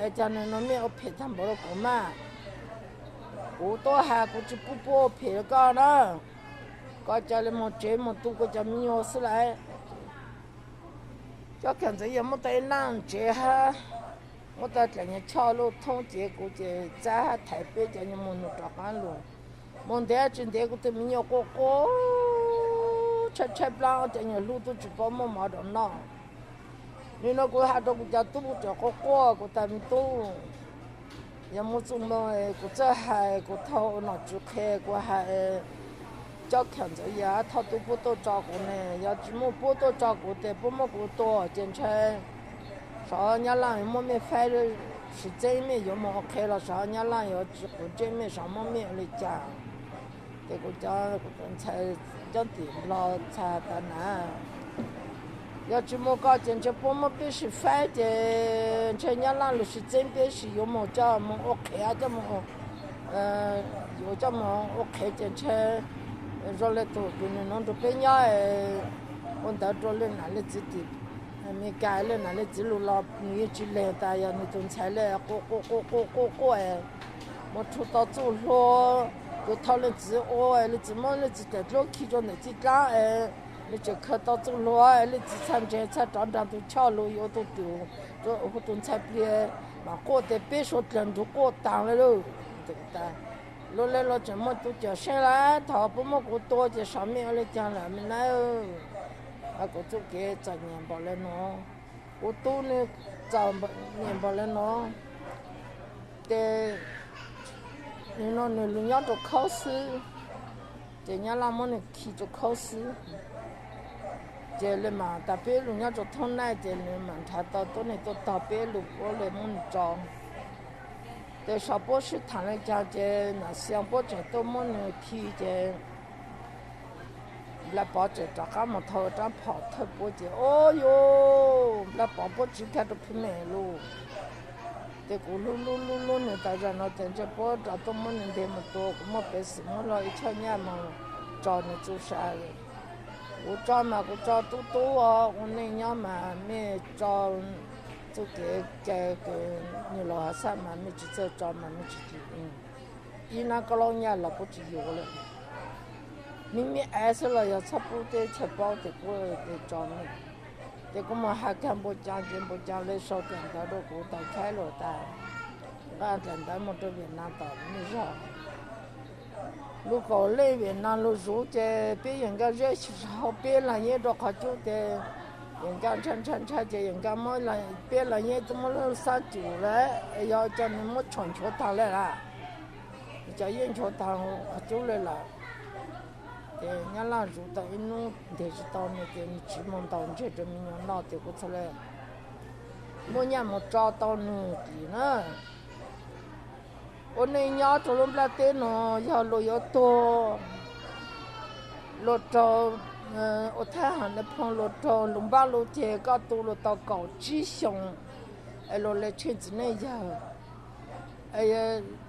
Es caag nwg nuav mej ua phem tag npaum le kuv mas. Kuv tub has kuv tsi pub puab ua phem le koj na. Koj ca le moog tsev moog tu koj cov me nyuam xwb lawm. Cob Khaam Ntxoov Yav muab tau ib naj tsev hab muab tau dlaim nyuas choj luj thoob cev kuv ces txab hab thaiv peb cov nyuas moog nug rov qaab lug. Moog ntev tsi ntev kuv tug me nyuam quaj quaj tshaib tshaib plaab, cov nyuas hlub tub tsi paub muab mov rau noj. Nwg nuav kuv has rua kuv cov tub, kuv tseem quaj quaj, kuv tas me tub, yog moog txug moog kuv txawj hais, kuv thau ua nom tswv qhia, kuv has Cob Khaam Ntxoov Yav thov tub puab tuaj tso kuv ne, yog tsi muaj puab tuaj tso kuv tes puab muab kuv tua ces ntshai Xyov Nyab Laj muab mej faib sib txeeb mej yuav moog ua qhev los xyov Nyab Laj yuav tsi quav ntsej mej xyov muab mej ua le caag. Ces kuv cov ntxhais coob tim Nplog txhais tas na, yog tsi moog ko ces ntshe puab muab peb sib faib ces ntshe Nyab Laj lug sib txeeb peb sib yuav moog coj moog ua qhev coj moog yuav coj moog ua qhev ces ntshe zoo le tug kws nwg nuav nrug peb nyob ua ntawd rua le nam le txiv tim Amelikas le nam le txiv lug los nwg yeej tsi leeg tas yog nwg tug ntxhais le quaj quaj quaj quaj quaj quaj es moog rhu tau txuj hlua, yug thau leej txiv ua leej txiv muab leej txiv daim dluab khi rua ntawm txij dlaab es nwg tseem khaws tau txuj hlua es leej txiv txhaj ntseg txhaj rov nraag tug choj lug yuav tug twm hu tug ntxhais plig mas quaj tes peb suav dlawg nrug quaj taag le lawm. Lug le luas tseem muaj tug cawm seej lawm thaum puab muab kuv tua ces xyov mej ua le caag lawm me na. Kuv txuj kev txom nyem npaum le nuav, kuv tub nwg txom nyem npaum le nuav, ces nwg lug nyob rua khaub xwb, ces Nyab Laj muab nwg khi rua khaub xwb. Ces le mas tas peb lug nyob rua thoob naj ces nwg mam nrhav tau tuab neeg tuaj tog peb lug puab le muab nwg tso. Ces xyov puab sib thaam le caag ces nam xia puab tseem tuaj muab nwg khi ces Nplaj Pov tseem rov qaab moog thau raab phom thawj puab ces o yus Nplaj Pov puab tsiv kag rua phwj mej lug. Ces kuv hlub hlub hlub hlub nwg tas zag nuav ces ntshe puab rov tuaj muab nwg nteg moog tua, kuv muaj peev xwm muab lug ib choj nyaj moog tso nwg txuj sa. Kuv tso mas kuv tso tub tub os, ua neej nyob mas mej tso txuj kev cai kws nwg laus has xaj mas mej tsi txawj tso mas mej tsi tsi ib nab koj laub nyaj los puab tsi yuav lawm. Mej mej aiv xwb los yog txhob pub teb chaws paub ces puab tso mej. Ces kuv moog has kag npua caa ces npua caa le sau dlaim ntawv rua kuv tau tshaib lug tas, nqaa dlaim ntawv moog rua Vietnam tom mej zog. Lug kaum leej Vietnam lug zuv ces peb yeej nkaj zeb hau peb laag yeeb rua qhov cub ces yeej nkaj ntshai ntshai ntshai ces yeej nkaj muab peb laag yeeb tub muab lub xaab cum lawm, yog coj nwg muab tshuam nchuav taag le lawm, cov yeeb nchuav taag qhov cub le lawm. Ces Nyab Laj zuv tau ib nub nteg tsi tau nwg ces nwg tsiv moog ntaus ntseg rua me nyuam noj ces kuv txhad le muab nyaj moog tso tau nwg tim na. Ua neej nyob rua lub nplaj teb nuav yog luas yuav tuag, luas raug ua thaib ham nab phooj luas raug lug npab lug ceg koj tu luas tau kaum tsib xyoos, es luas le tsheej txiv neej yawg,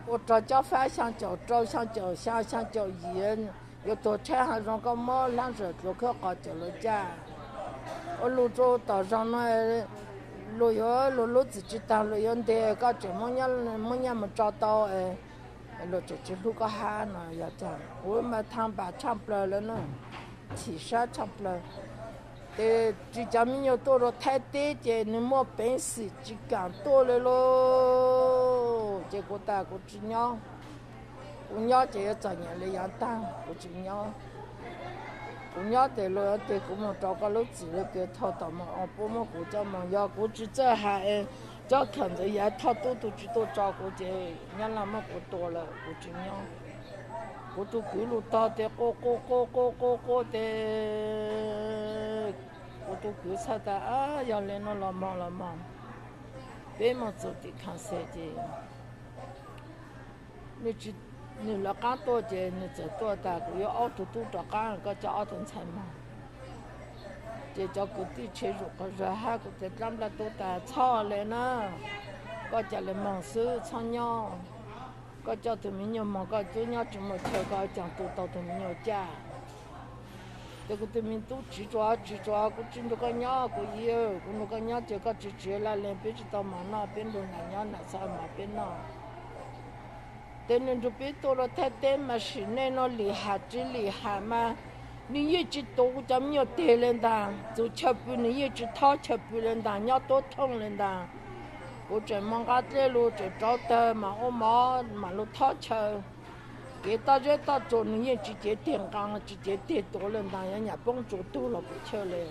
ua rog cob fab xyaa caum rau xyaa caum xyaa xyaa caum yim, yuav tuag tshaib hav zoov koj muab hlab zawm dluav khawb qos cawm luas caj. Ua lug rua tom zog nuav, luas yuav luas lub txim tsi taag luas yuav nteg koj tseem muab nyaj moog tso tau, luas tseem tsi hlub koj hab no yog caag. Kuv mas thaaj npaam tshaaj plawg lawm na, chim sab tshaaj plawg. Ces tsi cov me nyuam tuaj rua Thaib teb ces nwg muaj peev xwm tsi kaam tuaj le lauj. Ces kuv tas kuv tsi nyob, kuv nyob ces yuav txom nyem le yav taag, kuv tsi nyob. Kuv nyob ces luas yuav nteg kuv moog rau koj lub txim le kws thaum tom moog puab muab kuv coj moog, yog kuv tsi txawj has es cov khaam ntawd yog thoj tub tug tsi tuaj tso kuv ces Nyab Laj muab kuv tua lawm kuv tsi nyob. Kuv tug kwv lug tog tes quaj quaj quaj quaj quaj quaj tes kuv tug kwv txhaj tas, yog le nuav los moog los moog, peb moog txug tim Khaam Xes ces nwg lawv qaab tuaj ces nwg txawm tuaj tas kuv yuav ob tug tub rov qaab koj coj ob tug ntxhais moog. Ces cov kwv tij tshev zug qhov zag hab kuv tes dlaab nplaj tub tas txhob le na, koj ca le moog xwb txhob nyob. Koj coj tug me nyuam moog koj tub nyob tsi muaj chaw koj caag tu tau tug me nyuam caj. Tes kuv tug me tub tsiv tsuav tsiv tsuav kuv tsi nrug koj nyob kuv yij, kuv nrug koj nyob ces koj tsi tsi laj leeg peb tsi tau mov noj peb nrug nam nyob nam txhob mov peb noj. Tes nwg nrug peb tuaj rua Thaib teb mas sim neej nuav lim ham tsi lim ham mas nwg yeej tsi tuav kuv cov me nyuam teg le ntaag, txug chaw pw nwg yeej tsi thob chaw pw le ntaag, nyob tuab thooj le ntaag. Kuv tseem moog nqa dlej lug tseem rauv tawg mas ua mov mam lug thob chaw. Kev toj zeb toj tsua nwg yeej tsi cev teg nqaa tsi cev teg tuav le ntaag, yuav nyam poob tsua tug los pum chawj le.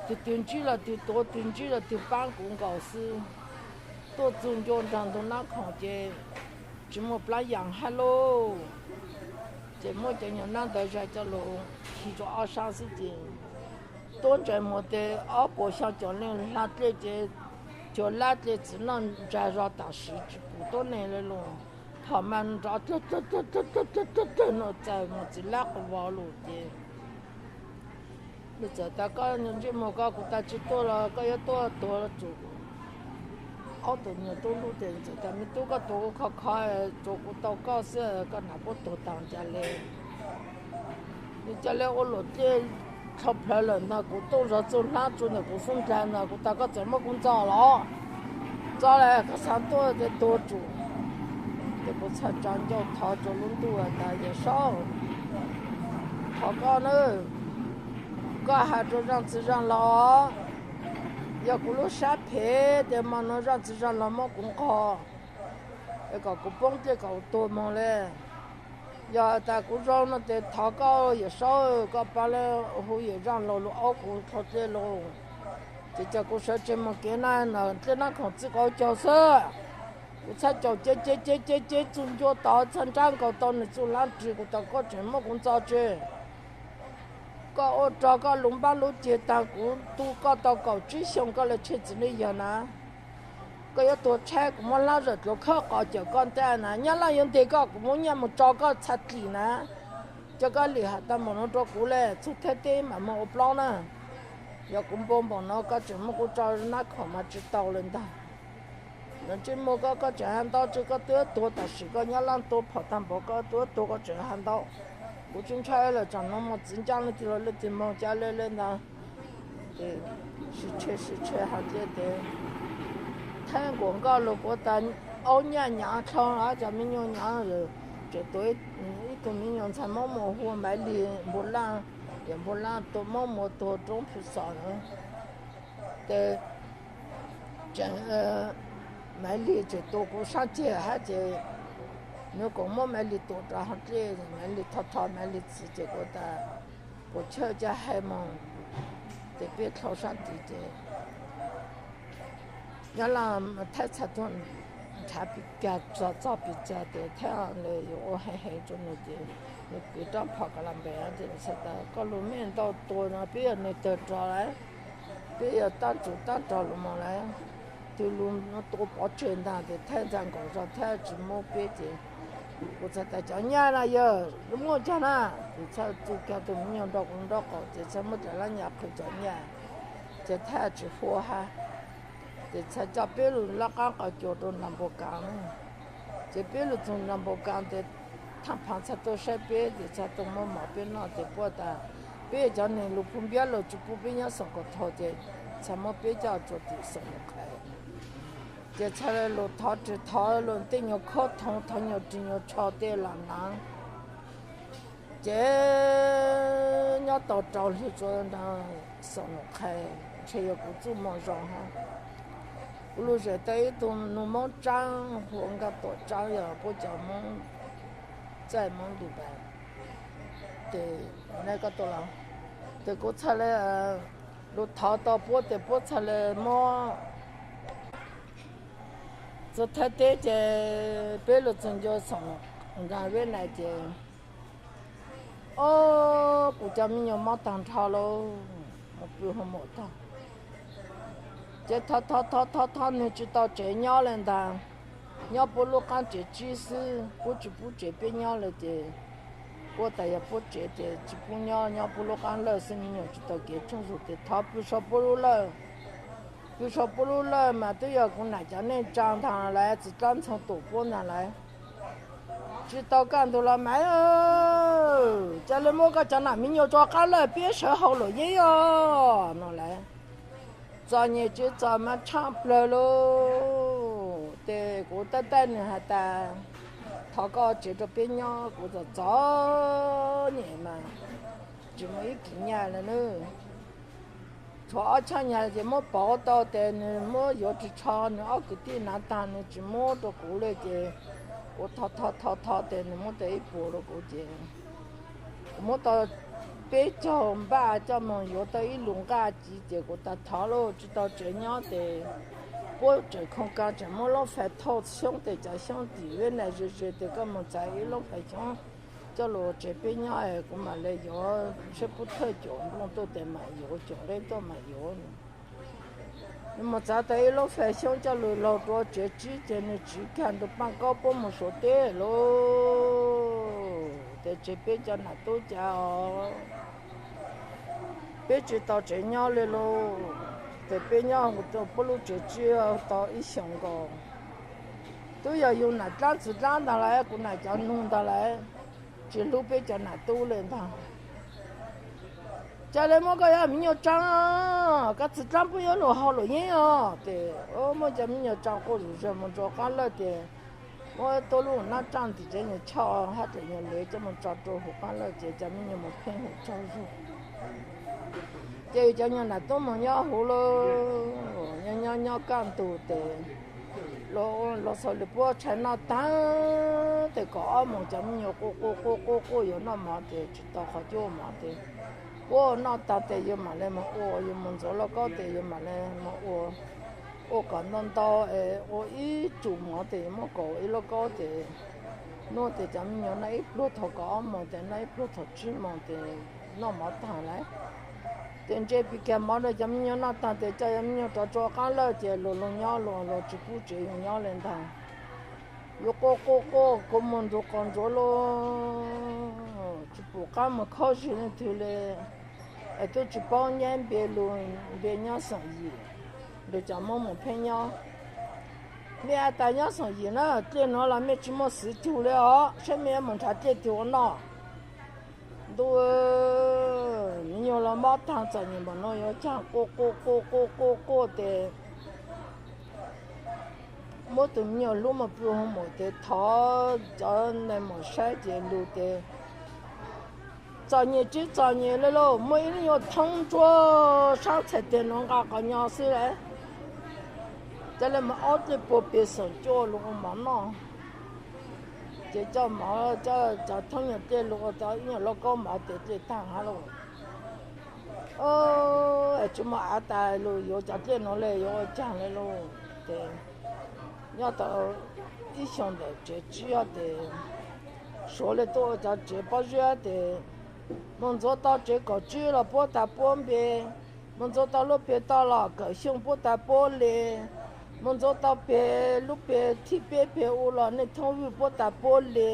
Tug twg ntsib los tug tuav, tug ntsib los tug paab kuv nkaus xwb. Tuaj txug ncua nraag ntug nab khoom ces tsi muaj plaab yaam hab lauj. Ces muab cov nyuag nab ntawd zag coj lug khi rua ob sab xwb ces tuab ntsais muag tes ob puas xyaa caum leej hla dlej ces Xyuas lab dle txiv noj ntsa zog tam sim tsis pum tuab neeg li los, phom mas nrov tag tag tag tag tag tag tag no txawm mus txiv lab quas vog lawm ces nws txawm tas, koj ntsej muag koj, kuv tas tsis tuaj los koj yuav tuaj tuag los tsuas. Ob tug nyuag tub hlub ces txawm tas, me tub, koj tuav kuv khov khov, tsuas kuv tau koj xwb, koj hnav puab tuag tas cas li. Nws cas li ua luam dlej dlhau plawv lawm ntag, kuv tuaj zov txuj hlab tsuas ntawm kuv xub ntiag ntag, kuv tas koj txawm muab kuv ntxo los, ntxo los koj xav tuaj ces tuag tsuas. Ces kuv txhaj tsa ncauj thov rau lub ntuj tas, Yawm Saub, thov koj nawb, koj hais rau zaj txiv zaj laug, yog kuv lub sab phem ces hmo no zaj txiv zaj laug muab kuv nqog, es kom kuv poob dlej kom tuag moog li. Yog tas kuv zoo no ces thov koj Yawm Saub koj pab lawv hu yawm zaj laug lug aub kuv dlhau dlej lauj. Ces cas kuv sawv tsees mus kev na, dlej nab khoom txij qaum caug xwb. Kuv txhaj caum cev cev cev cev cev txuj ncua tod, txhaj nrab nkaus tau nws txuj hlab ris, kuv tas koj tseem muab kuv ntxo tsi. Koj ua rog koj lub npab lub ceg tag, kuv tu koj tau kaum tsib xyoo koj li tshem txiv li yawg na. Koj yuav tuag tshaib, kuv muab hlab zawm dluav khawb qos cawm koj ntag na. Nyab Laj yuav ntes koj, kuv muab nyiaj mus tso koj txhaj dlim na. Cov koj lim has tau npaum no rau kuv li, txug Thaib teb mam muag ua plaub na. Yog kuv npau npaum no koj tseem muab kuv tso nab khoom mas tsis tau li ntag. Ntsej muag koj, koj tseem has ntau tsi, koj twb tuag tam sim koj Nyab Laj tua phom tag npaum koj twb tuag koj tseem has ntau. Kuv tsis ntshai lawm, tsam no mus txiv ncaj leej twg los leej twg moog ca le le ntag. Ces sib tshe sib tshe has cia tes Thaib nkuas nkoj lug kuv tas, aub nyaj nyav dlhau, cov me nyuam nyav, tseem tuav ib tug me nyuam ntxhais Moob Muas hu Maiv Lig Npua Laj, yawm Npua Laj tua Moob Muas tuag roob Phu Xos na. Ces tseem, Maiv Lig tseem tua kuv sab ceg hab ces nws kuas muab Maiv Lig tua rau hauv dlej, Maiv Lig tho tho Maiv Lig txiv ces kuv tas, puas chawj ca hais moog, ces peb dlhau sab tid ces Nyab Laj Thaib txhaj tuaj nrhav pis kag txog pis txag tes Thaib yuav ua heev heev rua nws ces nws kwv rab phom ka la npes ces nws txhaj tas, koj lug mej ntau tua no peb yog neeg tawg rog lawm, peb yog tab tsug tab rog lug moog lawm, twg lug tua pov tseg ntag. Ces Thaib ntxag nkaus zog Thaib tsis muab peb ces kuv txhaj tas, cov nyaj na yawg, lub muaj caag na? Kuv txhaj txuj kag tug me nyuam nrog kuv nraub qaum ces txhaj muab cov lab nyaj qhwv cov nyaj, ces Thaib tsis huab hab. Ces txhaj coj peb lug lab qaab qhov cua rau Nram Npua Kaas. Ces peb lug txug Nram Npua Kaas ces Thaj Phaav txhaj tuaj saib peb ces txhaj tuaj muab mov peb noj ces puab tas, peb cov neeg lug phu npiab lug tsis pub peb nyob Xoom Kaum Thau ces txhaj muab peb coj rua tim Xoom Nus Qhais. Ces txhaj le lug thov ris thov lug tej nyuag khaub thoob, thov nyuag ris nyuag tsho tej lam naav. Ces nyob tau rau hli rua nraag Xoom Nus Qhais, ntshe yog kuv txuj moo zoo hab. Kuv lug zes tau ib tug nus Moob Tsaab hu ua Nkaj Tuam Tsaab, yog puab cov Moob, txaij Moob Ntuj Npas. Ces, ne koj tuaj los, ces kuv txhaj le lug thov tau puab tes puab txhaj le muab txug Thaib teb ces peb lug txug ncua Xoom Nkaas Veb Nais ces, o, kuv cov me nyuam mob taag nrho lauj, mob pw hoo mum taag. Ces thov thov thov thov thov nwg tsis tau tsev nyob le ntag. Nyob puab lub qaab tsev tsib xwb, puab tsis pub tsev peb nyob le ces, puab tas yog puab tsev ces tsis pub nyob, nyob puab lub qaab lawj xwb, me nyuam tsis tau kev tsaug zug ces thov pw sau puab lub lawj. Pw sau puab lub lawj mas twb yog kuv nam cov neej tsaa ntaag lawm, txiv dlaab ntxhoo tuam puab ntaag lawm. Tsis tau kaj ntug los mas, ca le muab koj cov nam me nyuam tso qaab lawj peb sawv hauv luam yeeb os no lawm. Txom nyem tsis txom mas tshaaj plawg lauj. Ces kuv taij taij nwg has tas, thov koj tsev rau peb nyob, kuv txom txom nyem mas tsis muaj ib kis nyaj le nawb. Tshuav ob choj nyag ces muab pauv tau tes nwg muab yuav ris tsho, nwg ob kwv tij hnav taag nwg tsis muab rau kuv le ces kuv thov thov thov thov tes nwg muab tau ib puas rau kuv ces kuv muab tau peb caug npaj coj moog yuav tau ib lus nqaj ci ces kuv tas thov lauj, tsis tau tsev nyob tes puab tseem khoo ka tseem muab lub fais thauj xyoob tes cov xyoob tim Veb Nais ze ze tes koj moog txav ib lub fais xyoob coj lug tsev peb nyob es kuv mam le yuav, saib puab thawj caum nplooj tuaj tes mam yuav, caum nqeb tuaj mam yuav. Nws mus txav tau ib lub fais xyoob coj lug laug rua tsev tsib ces nws tsiv kag nrug paaj kaub puab mus Suav teb lauj. Tes tseg peb cov nam tub cas os, peb tsi tau tsev nyob le lauj. Tes peb nyob puab lub tsev tsib tau ib xyoos nkaus. Tub yog yug nam dlaab txiv dlaab ntag lauj, kuv nam cov nug ntag lauj, tsi hlub peb cov nam tub le ntag. Ca le muab koj yuav me nyuam tsaa, koj txiv dlaab puab yuav luam hau luam yeeb os. Tes muab cov me nyuam tsaa quaj zom zaws mus rua qaab lawj tes muab tuab lub nab tsaaj tim tsev nyuag choj hab tes nyuag le coj mus tso rua huv qaab lawj ces cov me nyuam mus pheej huv tsaug zug. Ces yug cov nyuag nam tub mus nyob huv lauj, nyob nyob nyob kaj ntug tes luag xaus le puab tshais noj taag tes kaum ob moos cov me nyuam quaj quaj quaj quaj quaj yuav noj mov tes tsi tau qhov cuab ua mov tes puab noj taag tes yuav mam le mus ua, yuav mus ntxuav lauj kaub tes yuav mam le mus ua, ua kom ntau ntau es ua ib tsum mov tes yuav muab kaum ua ib lauj kaub tes noj tes cov me nyuam noj ib pluag thaum kaum ob moos tes noj ib pluag thaum tsib moos tes noj mov taag lauj. Tes ntse pis kag mov rua cov me nyuam noj taag tes coj cov me nyuam rov tsua qaab lawj ces luag lug nyob luag, luag tsi pub tsev yug nyob le ntag. Yuav quaj quaj quaj kuv mus nrug qos ntsuav lauj, tsi pum qaab mus khaub zig leej twg le. Es tub tsi paub nyab npe lug, npe nyob xeem Yim, lug cov Moob mus pheej nyob. Mej a tas nyob xeem Yim na, dlej nuav los mej tsi muaj xwv cug le os, saib mej yuav mus nrhav dlej twg ua noj. Ntuj, me nyuam los mob taag txom nyem npaum no yuav caag quaj quaj quaj quaj quaj quaj tes muab tug me nyuam hlub mus pw hoo maum tes thov cov neeg mus saib ces lug tes txom nyem tsi txom nyem le lauj, muaj ib lub nyuag thoob ntsuab sab txhais tes nuav nqa qhov nyo xwb lauj. Ca le mus ob dlej puag peg xeem cuaj lug ua mov noj. Ces coj mov, cov thoob nyuag dlej lug ua tau ib nyuag lauj kaub mov tes dlej taag hab lauj. Es tsi muaj av tas lug yuav cov dlej nuav le yuav ua caag le lauj. Ces nyob tau ib xyoos ntawm tsev tsib tes Suav le tuaj ua cov tsev pob zeb tes mus ntxuav tau tsev kaum tsib los puab tas puab npe, mus ntxuav tau lub peg toj los Kawm Xyooj puab tas puab le, mus ntxuav tau peg lub peg thib peb peg u los Neej Thoob Vwj puab tas puab le.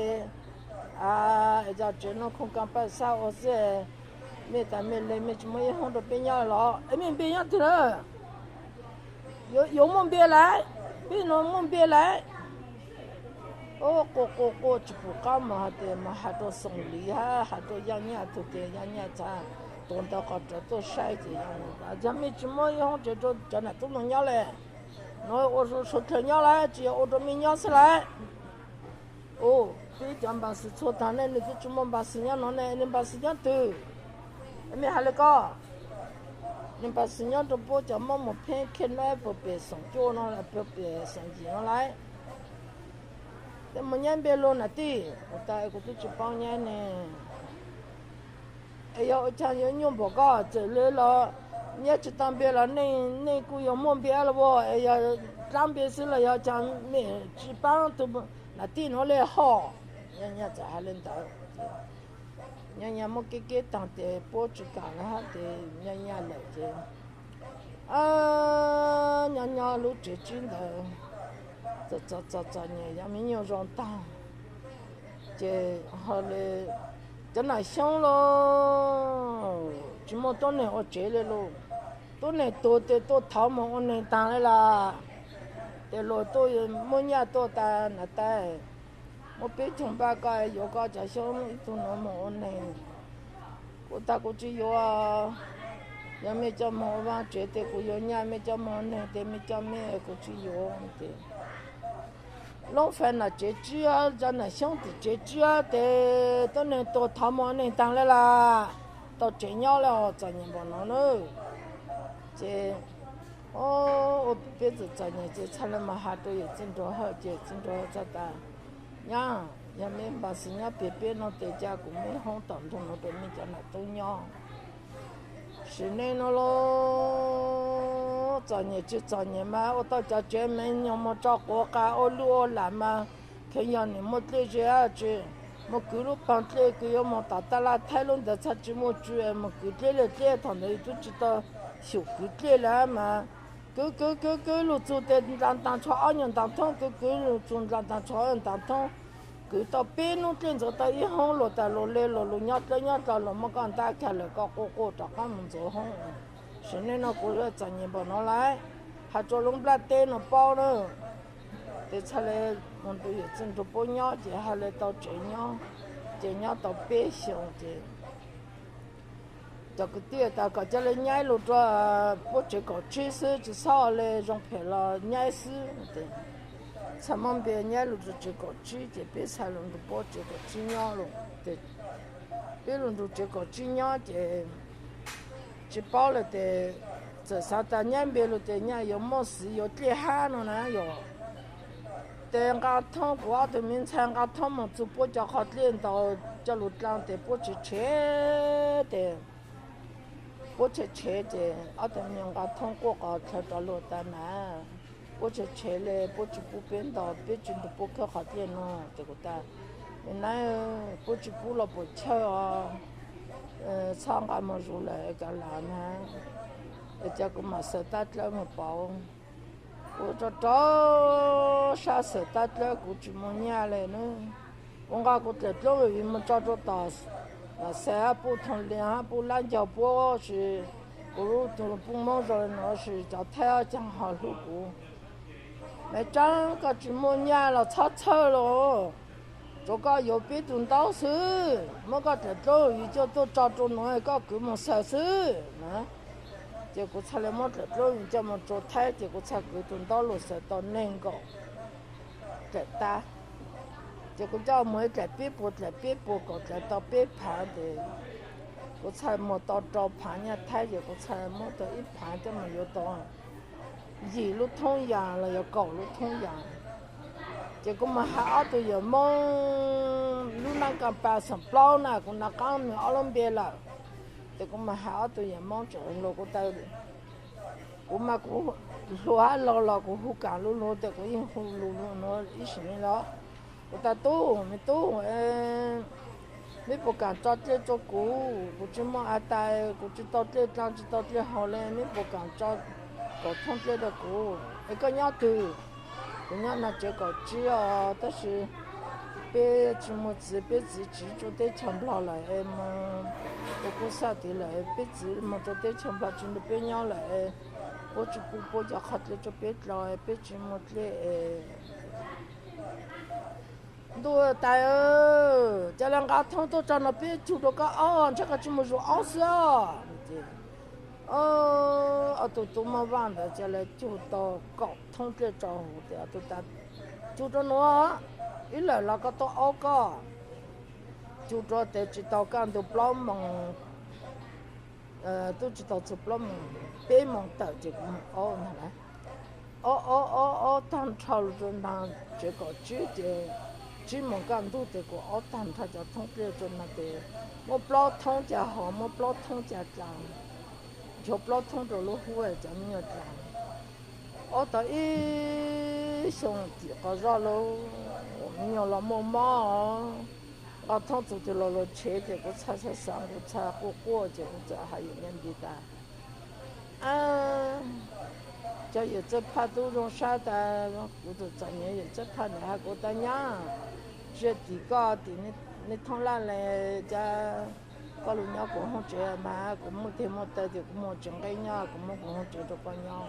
Es cov tsev nuav khoom kaaj paj xab ua xwb, mej tas mej le mej tsi muaj ib hoob rua peb nyob los es mej npe nyob twg lawm? Yuav muaj npe lawm, peb nuav muaj npe lawm. Quaj quaj quaj tsi pum qab mus has tes mus has rua Xoom Liv hab has rua Yaaj Nyaj tug tes Yaaj Nyaj txhad tuav ntawv qhov rawv tuaj saib ces yog mej tsi muaj ib hoob tsev rua cov nam tub nuav nyob le. Nuav ua suav dlawg nyob lawm tsi yog ua rua mej nyob xwb lawm. Peb cov npa xwm txhua taag ne, nwg twb tsi muaj npa xwm nyob nuav ne, nwg npa xwm nyob twg? Mej has le ko. Nwg npa xwm nyob rua puab cov Moob mus pheej khej nuav puag pem Xoom Cuaj no, puag pem Xoom Yim no lawm. Tes mus nyab npe lug nam tij, kuv tas kuv twb tsi paub nyab ne. Es yog ua caag yuav nyuaj npaum ko, txawm le los nyab tsi tau npe los neeg kuj yuav muaj npe los as, es yog dlaab npe xwb los yog caag mej tsi paub tug nam tij nuav le hov. Yaaj Nyaj txawm has le ntawd. Yaaj Nyaj muab keb keb taag tes puab tsi kam lawm hab tes Yaaj Nyaj lawm ces nyob nyob lub tsev tsib ntawd txom txom nyem, yog me nyuam zoo taag. Ces ho le cov nam Xyoob los tsi muaj tuab neeg ua tsev le lauj. Tuab neeg tuag tes tuaj thov moog ua neeg taag le las. Tes luag tuaj muab nyaj tuaj tas nam tais, muab peb caug npaj koj yuav koj cov Xyoob ib tug nuav moog ua neeg. Kuv tas kuv tsi yuav. Yog mej coj moog ua vaaj tsev tes kuv yuav nyaj, mej coj moog ua neeg tes mej coj mej, kuv tsi yuav tes. Loob fais nam tsev tsib, cov nam Xyoob tim tsev tsib tes tuab neeg tuag thov moog ua neeg taag le las, tau tsev nyob le os, txom nyem npaum no na. Ces ua peb txom txom nyem ces txhad le moog has rua yawm txiv nraug Hawj ces txiv nraug Hawj txhad tas, nyab, yog mej npa xwm nyob peg peb no tes ca kuv muaj ib hoob tom nroog nuav rua mej cov nam tub nyob. Sim neej no los txom nyem tsis txom nyem mas ua tau cov tsev me nyuam moog tso quav qa ua luj ua lam mas kheev yog nim muaj dlej ze tsi mus kwv lub paag dlej, kwv yuav moog tom taj laj Thaib lub ntawd txhad tsi muaj tsw, mus kwv dlej le dlej, thaum ntawd yus twb tsi tau xyum kwv dlej le mas Kwv kwv kwv kwv lug txug tes ntaag taag tsho ob nyuag ntaag thoob, kwv kwv lug txug ntaag taag tsho ob nyuag ntaag thoob. Kwv tau peb nub dlej ntxuav tau ib hoob luas tas luas le luas lug nyob dlawb nyob dlo luas muab koj ntab kag lawm koj quaj quaj rov qaab moog ntxuav hoob. Sim neej no kuv txom nyem npaum no lawm, has rua lub nplaj teb no paub na. Tes txhaj le moog nrug yawm txiv nrug puab nyob ces has le tau tsev nyob, ces nyob tau peb xyoos ces cov kwv tij tas kom ca le nyaib lug rua puab tsev kaum tsib xwb, tsi xob le zoo phem los nyaib xwb. Txhaj muab npe nyaib lug rua tsev kaum tsib ces peb txhaj lug nrug puab tsev kaum tsib nyob lawm. Peb lug nrug tsev kaum tsib nyob ces tsi paub le tes txawm xav tas nyaib npe lug tes nyaj yuav muaj xiv yuav dlej hab no na yog. Tes nqa thoob kuv ob tug me ntxhais nqa thoob moog txug puab cov qhov dlej ntaus coj lug dlaa tes puab tshev tshev tes puab tshev tshev ces ob tug me nyuam nqa thoob quaj qos dlhawv rov lug tas na. Puab tshev tshev le puab tsi pub peb ntaus, peb tsi nrug puab khawb qhov dlej no. Ces kuv tas, me naib, puab tsi pub los puam chawj os, txhob nqa moog zuj lawm kav lawm na. Es cas kuv mam xaws tab dlawb moog pauv. Kuv rau rau sab xaws tab dlawb kuv tsi muaj nyaj le na. Kuv nqa kuv dlaim dlub vim moog tso rau tom Xais hab puj Thooj Lias hab puj Lab Ncaug puab si, kuv lub tug puj Moob zoo le nuav si cov Thaib caag ho hlub kuv. Maiv Tsaab, koj tsi muaj nyaj los txhob txhawj los, tsuav koj yuav peb tug ntaub xwb, muab koj dlaim dlub vim coj tuaj tso rau nuav koj kwv moog xaws xwb na. Ces kuv txhaj le muab dlaim dlub vim coj moog rua Thaib ces kuv txhaj kwv tug ntaub lug xaws tau neeg nkaum dlaim tab. Ces kuv coj moog ib dlaim peb puas dlaim peb puas kaum dlaim tau peb phaav tes kuv txhaj muag tau rau phaav nyaj Thaib ces kuv txhaj muab tau ib phaav coj moog yuav tau yim lub thoob yas los yog kaum lub thoob yas. Ces kuv moog has ob tug yawm Moob lub nab kas pas xeem plaub na, kuv nav qaab nwg ob lub npe lawm. Ces kuv moog has ob tug yawm Moob tseem hluas kuv tas, kuv mas kuv hluas hab laug los kuv hu kaam lug lug tes kuv yeej hu lug lug nuav ib sim neej los. Kuv tas tub, me tub, meb puas kaam tso dlej rua kuv? Kuv tsi muaj av tais, kuv tsi tau dlej dlaa tsi tau dlej haus le, meb puas kaam tso kaum thoob dlej rua kuv? Es koj nyob twg? Kuv nyob nag tsev kaum tsib os, tab sis peb tsi muaj txiv, peb txiv tsiv rua teb chaws Nplog lawm es moog, kuv kuj xaj tid lawm, peb txiv moog rua teb chaws Nplog tsi nrug peb nyob lawm, puab tsi pub puab cov qhov dlej rua peb dlaa, peb tsi muaj dlej es Ntuj tais, ca le nqa thoob tuaj tso no peb cug rua koj aub, ntshe koj tsi muaj zug aub xwb os. Ob tug tub mab vaj ntawd ca le cug tau kaum thoob dlej rua huv tes ob tug tas, cug rua nuav, ib lawm los koj tuaj aub koj. Cug rua tes tsi tau kaj ntug plaub moos, tub tsi tau txug plaub moos, peb moos tawm ces kuv moog aub ntag na. Aub aub aub aub taag nrho lug rua ntaag tsev kaum tsib ces tsib moos kaj ntug tes kuv aub taag nrho cov thoob dlej rua ntaag tes muab plaub thoob ca hov, muab plaub thoob ca dlaa, nchuav plaub thoob rua lub hub cov me nyuam dlaa. Aub tau ib xyoo tim qhov zog lauj, me nyuam los muaj mob, nqa thoob txug twg los luag tshev ces kuv txhaj xav xav kuv txhaj quaj quaj ces kuv txawm has yawm Nyaj Npis tas, cov yawm Txawj Phaj tub zoo sab tas, kuv txawm txom nyem yawm Txawj Phaj ntawd has kuv tas nyab, tsia tim koj tim nej thoob laj le, ca koj lug nyob kuv hoob tsev mas kuv muaj teg muaj taw ces kuv muaj tsev nqeb nyob, kuv muab kuv hoob tsev rua koj nyob.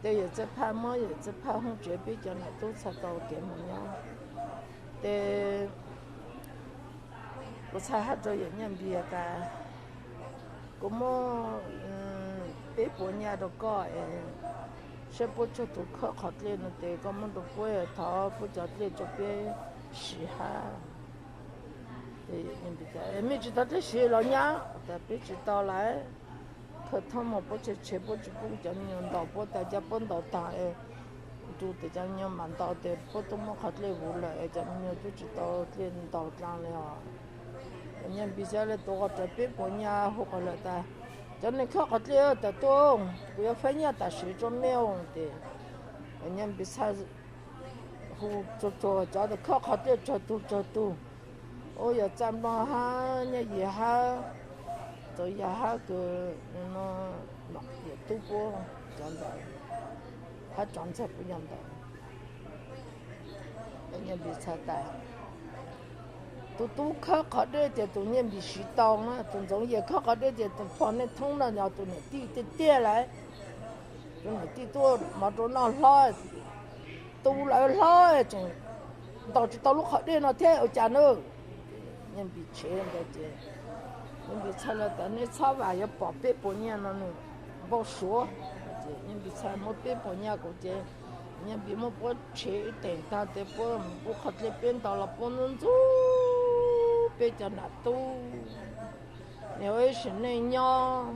Tes yawm Txawj Phaj muab yawm Txawj Phaj hoob tsev peb cov nam tub txhaj tau kev moog nyob. Tes kuv txhaj has rua yawm Nyaj Npis tas, kuv muab peb puas nyaj rua koj es saib puab tsawg tug khawb qhov dlej no tes koj muab rua puab, thov puab cov dlej rua peb siv hab. Mej tsi tau dlej siv los nyab? Tas peb tsi tau lawm. Khawb thoob moog puab tshev tshev puab tsi pub cov me nyuam ntaus, puab tas ca puab ntaus taag es nrug tes cov me nyuam mam ntaus tes puab tub muab qhov dlej huv lawm es cov me nyuam tub tsi tau dlej ntaus dlaa le os. Nyaj Npis xav le tuav qhov rawv peb puas nyaj hu qhov lawm tas, cov neeg khawb qhov dlej tas tuaj, kuv yuav faib nyaj tam sim rua mej tes Nyaj Npis txhaj hu tsuag tsuag cov khawb qhov dlej tsawg tug tsawg tug, ua yawm Txaj Nplog hab Nyaj Yim hab Txauv Yaj hab kws yawm Tub puab cov ntawd, hab tsov ntxawg kuv yog ntawd. Nyiaj Npis txhais tas, tus tub khawb qhov dej tias tus Nyiaj Npis siv tau na, tus Ntxoov Yias khawb qhov dej tias tus pog nej thoob no yog tus niam tij tiag tiag lawm. Tus niam tij tuaj mov rau noj hlob, tu lawv hlob tseem ntaus tsis tau lub qhov dej no thiab ua cas na. Nyiaj Npis tshev ntawd ces Nyiaj Npis txhais tas nej txhob vam, yuav pom peb puas nyiaj no nws npau suav. Ces Nyiaj Npis txhais muab peb puas nyiaj kuv ces Nyiaj Npis muab puab tshev ib teem tag tes puab mus pub qhov dlej peb ntaus los puab ntxub ntxub peb cov nam tub. Nws ua ib sim neej nyob,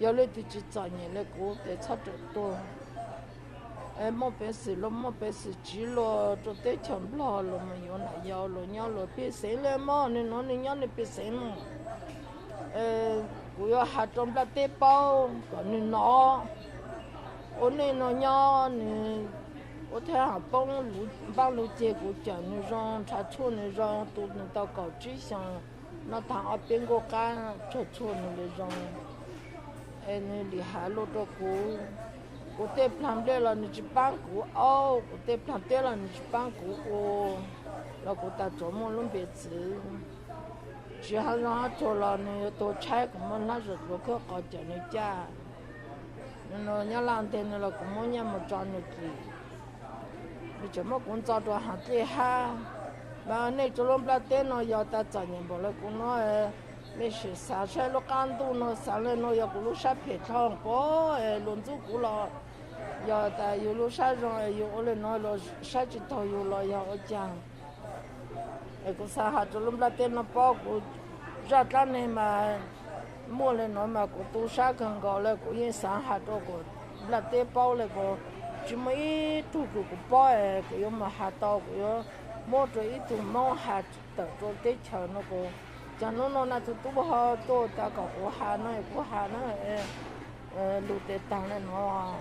yog leej twg tsis txom nyem li kuv ces txhob rawm tuag. Muaj peev xwm luag muaj peev xwm tsiv luag rau teb chaws Nplog luag mus yuav nam yau luag nyob luag pej xeem li mog, nws hnov nws nyob nws pej xeem mog. Kuv yuav has rau nplaj teb paub kom nws hnov, ua neej no nyob nws ua thab ham poob npaab lug ceg kuv cawm nws zoo, nrhav tshuaj nws zoo, tu nws tau kaum tsib xyoos, noj taag ob peb nkuaj qab, raug tshuaj nws li zoo. Es nws lim has luag rau kuv, kuv tej plag nplej los nws tsis paab kuv aub, kuv tej plag teb los nws tsis paab kuv ua, los kuv tas tsuav muaj lub npe txwv. Tsis hab zoo hab tsuag los nws yuav tuag tshaib, kuv muab hlab zam dluav khawb qhov cawm nws caj. Nws nyob laj nteg nws los kuv muab nyiaj mus tso nws kis. Nws tseem muab kuv ntxo rau haav dlej hab. Mas nej tsoom lub nplaj teb no yog tas txom nyem npaum le kuv no, mej sim xaav saib lub qab ntuj no, xaav le nuav yog kuv lub sab phem dlhau puab es luag ntxub kuv los yog tas yug lub sab zoo es yug ua le nuav luag saib tsis taug yug los yog ua caag. Es kuv xaav has rua lub nplaj teb no paub, kuv zaj dlaab neeg mas muaj le nuav mas kuv tu sab kawg nkaus le, kuv yeej xaav has rua kuv nplaj teb paub le, kuv tsis muaj ib tug kws kuv paub es kuv yuav mus has tau, kuv yuav muab rua ib tug Moob has tawm rua teb chaws no. Kuv caag nub no na tus tub ho tuaj tas kom kuv has no kuv has na, lug tes taag le nuav.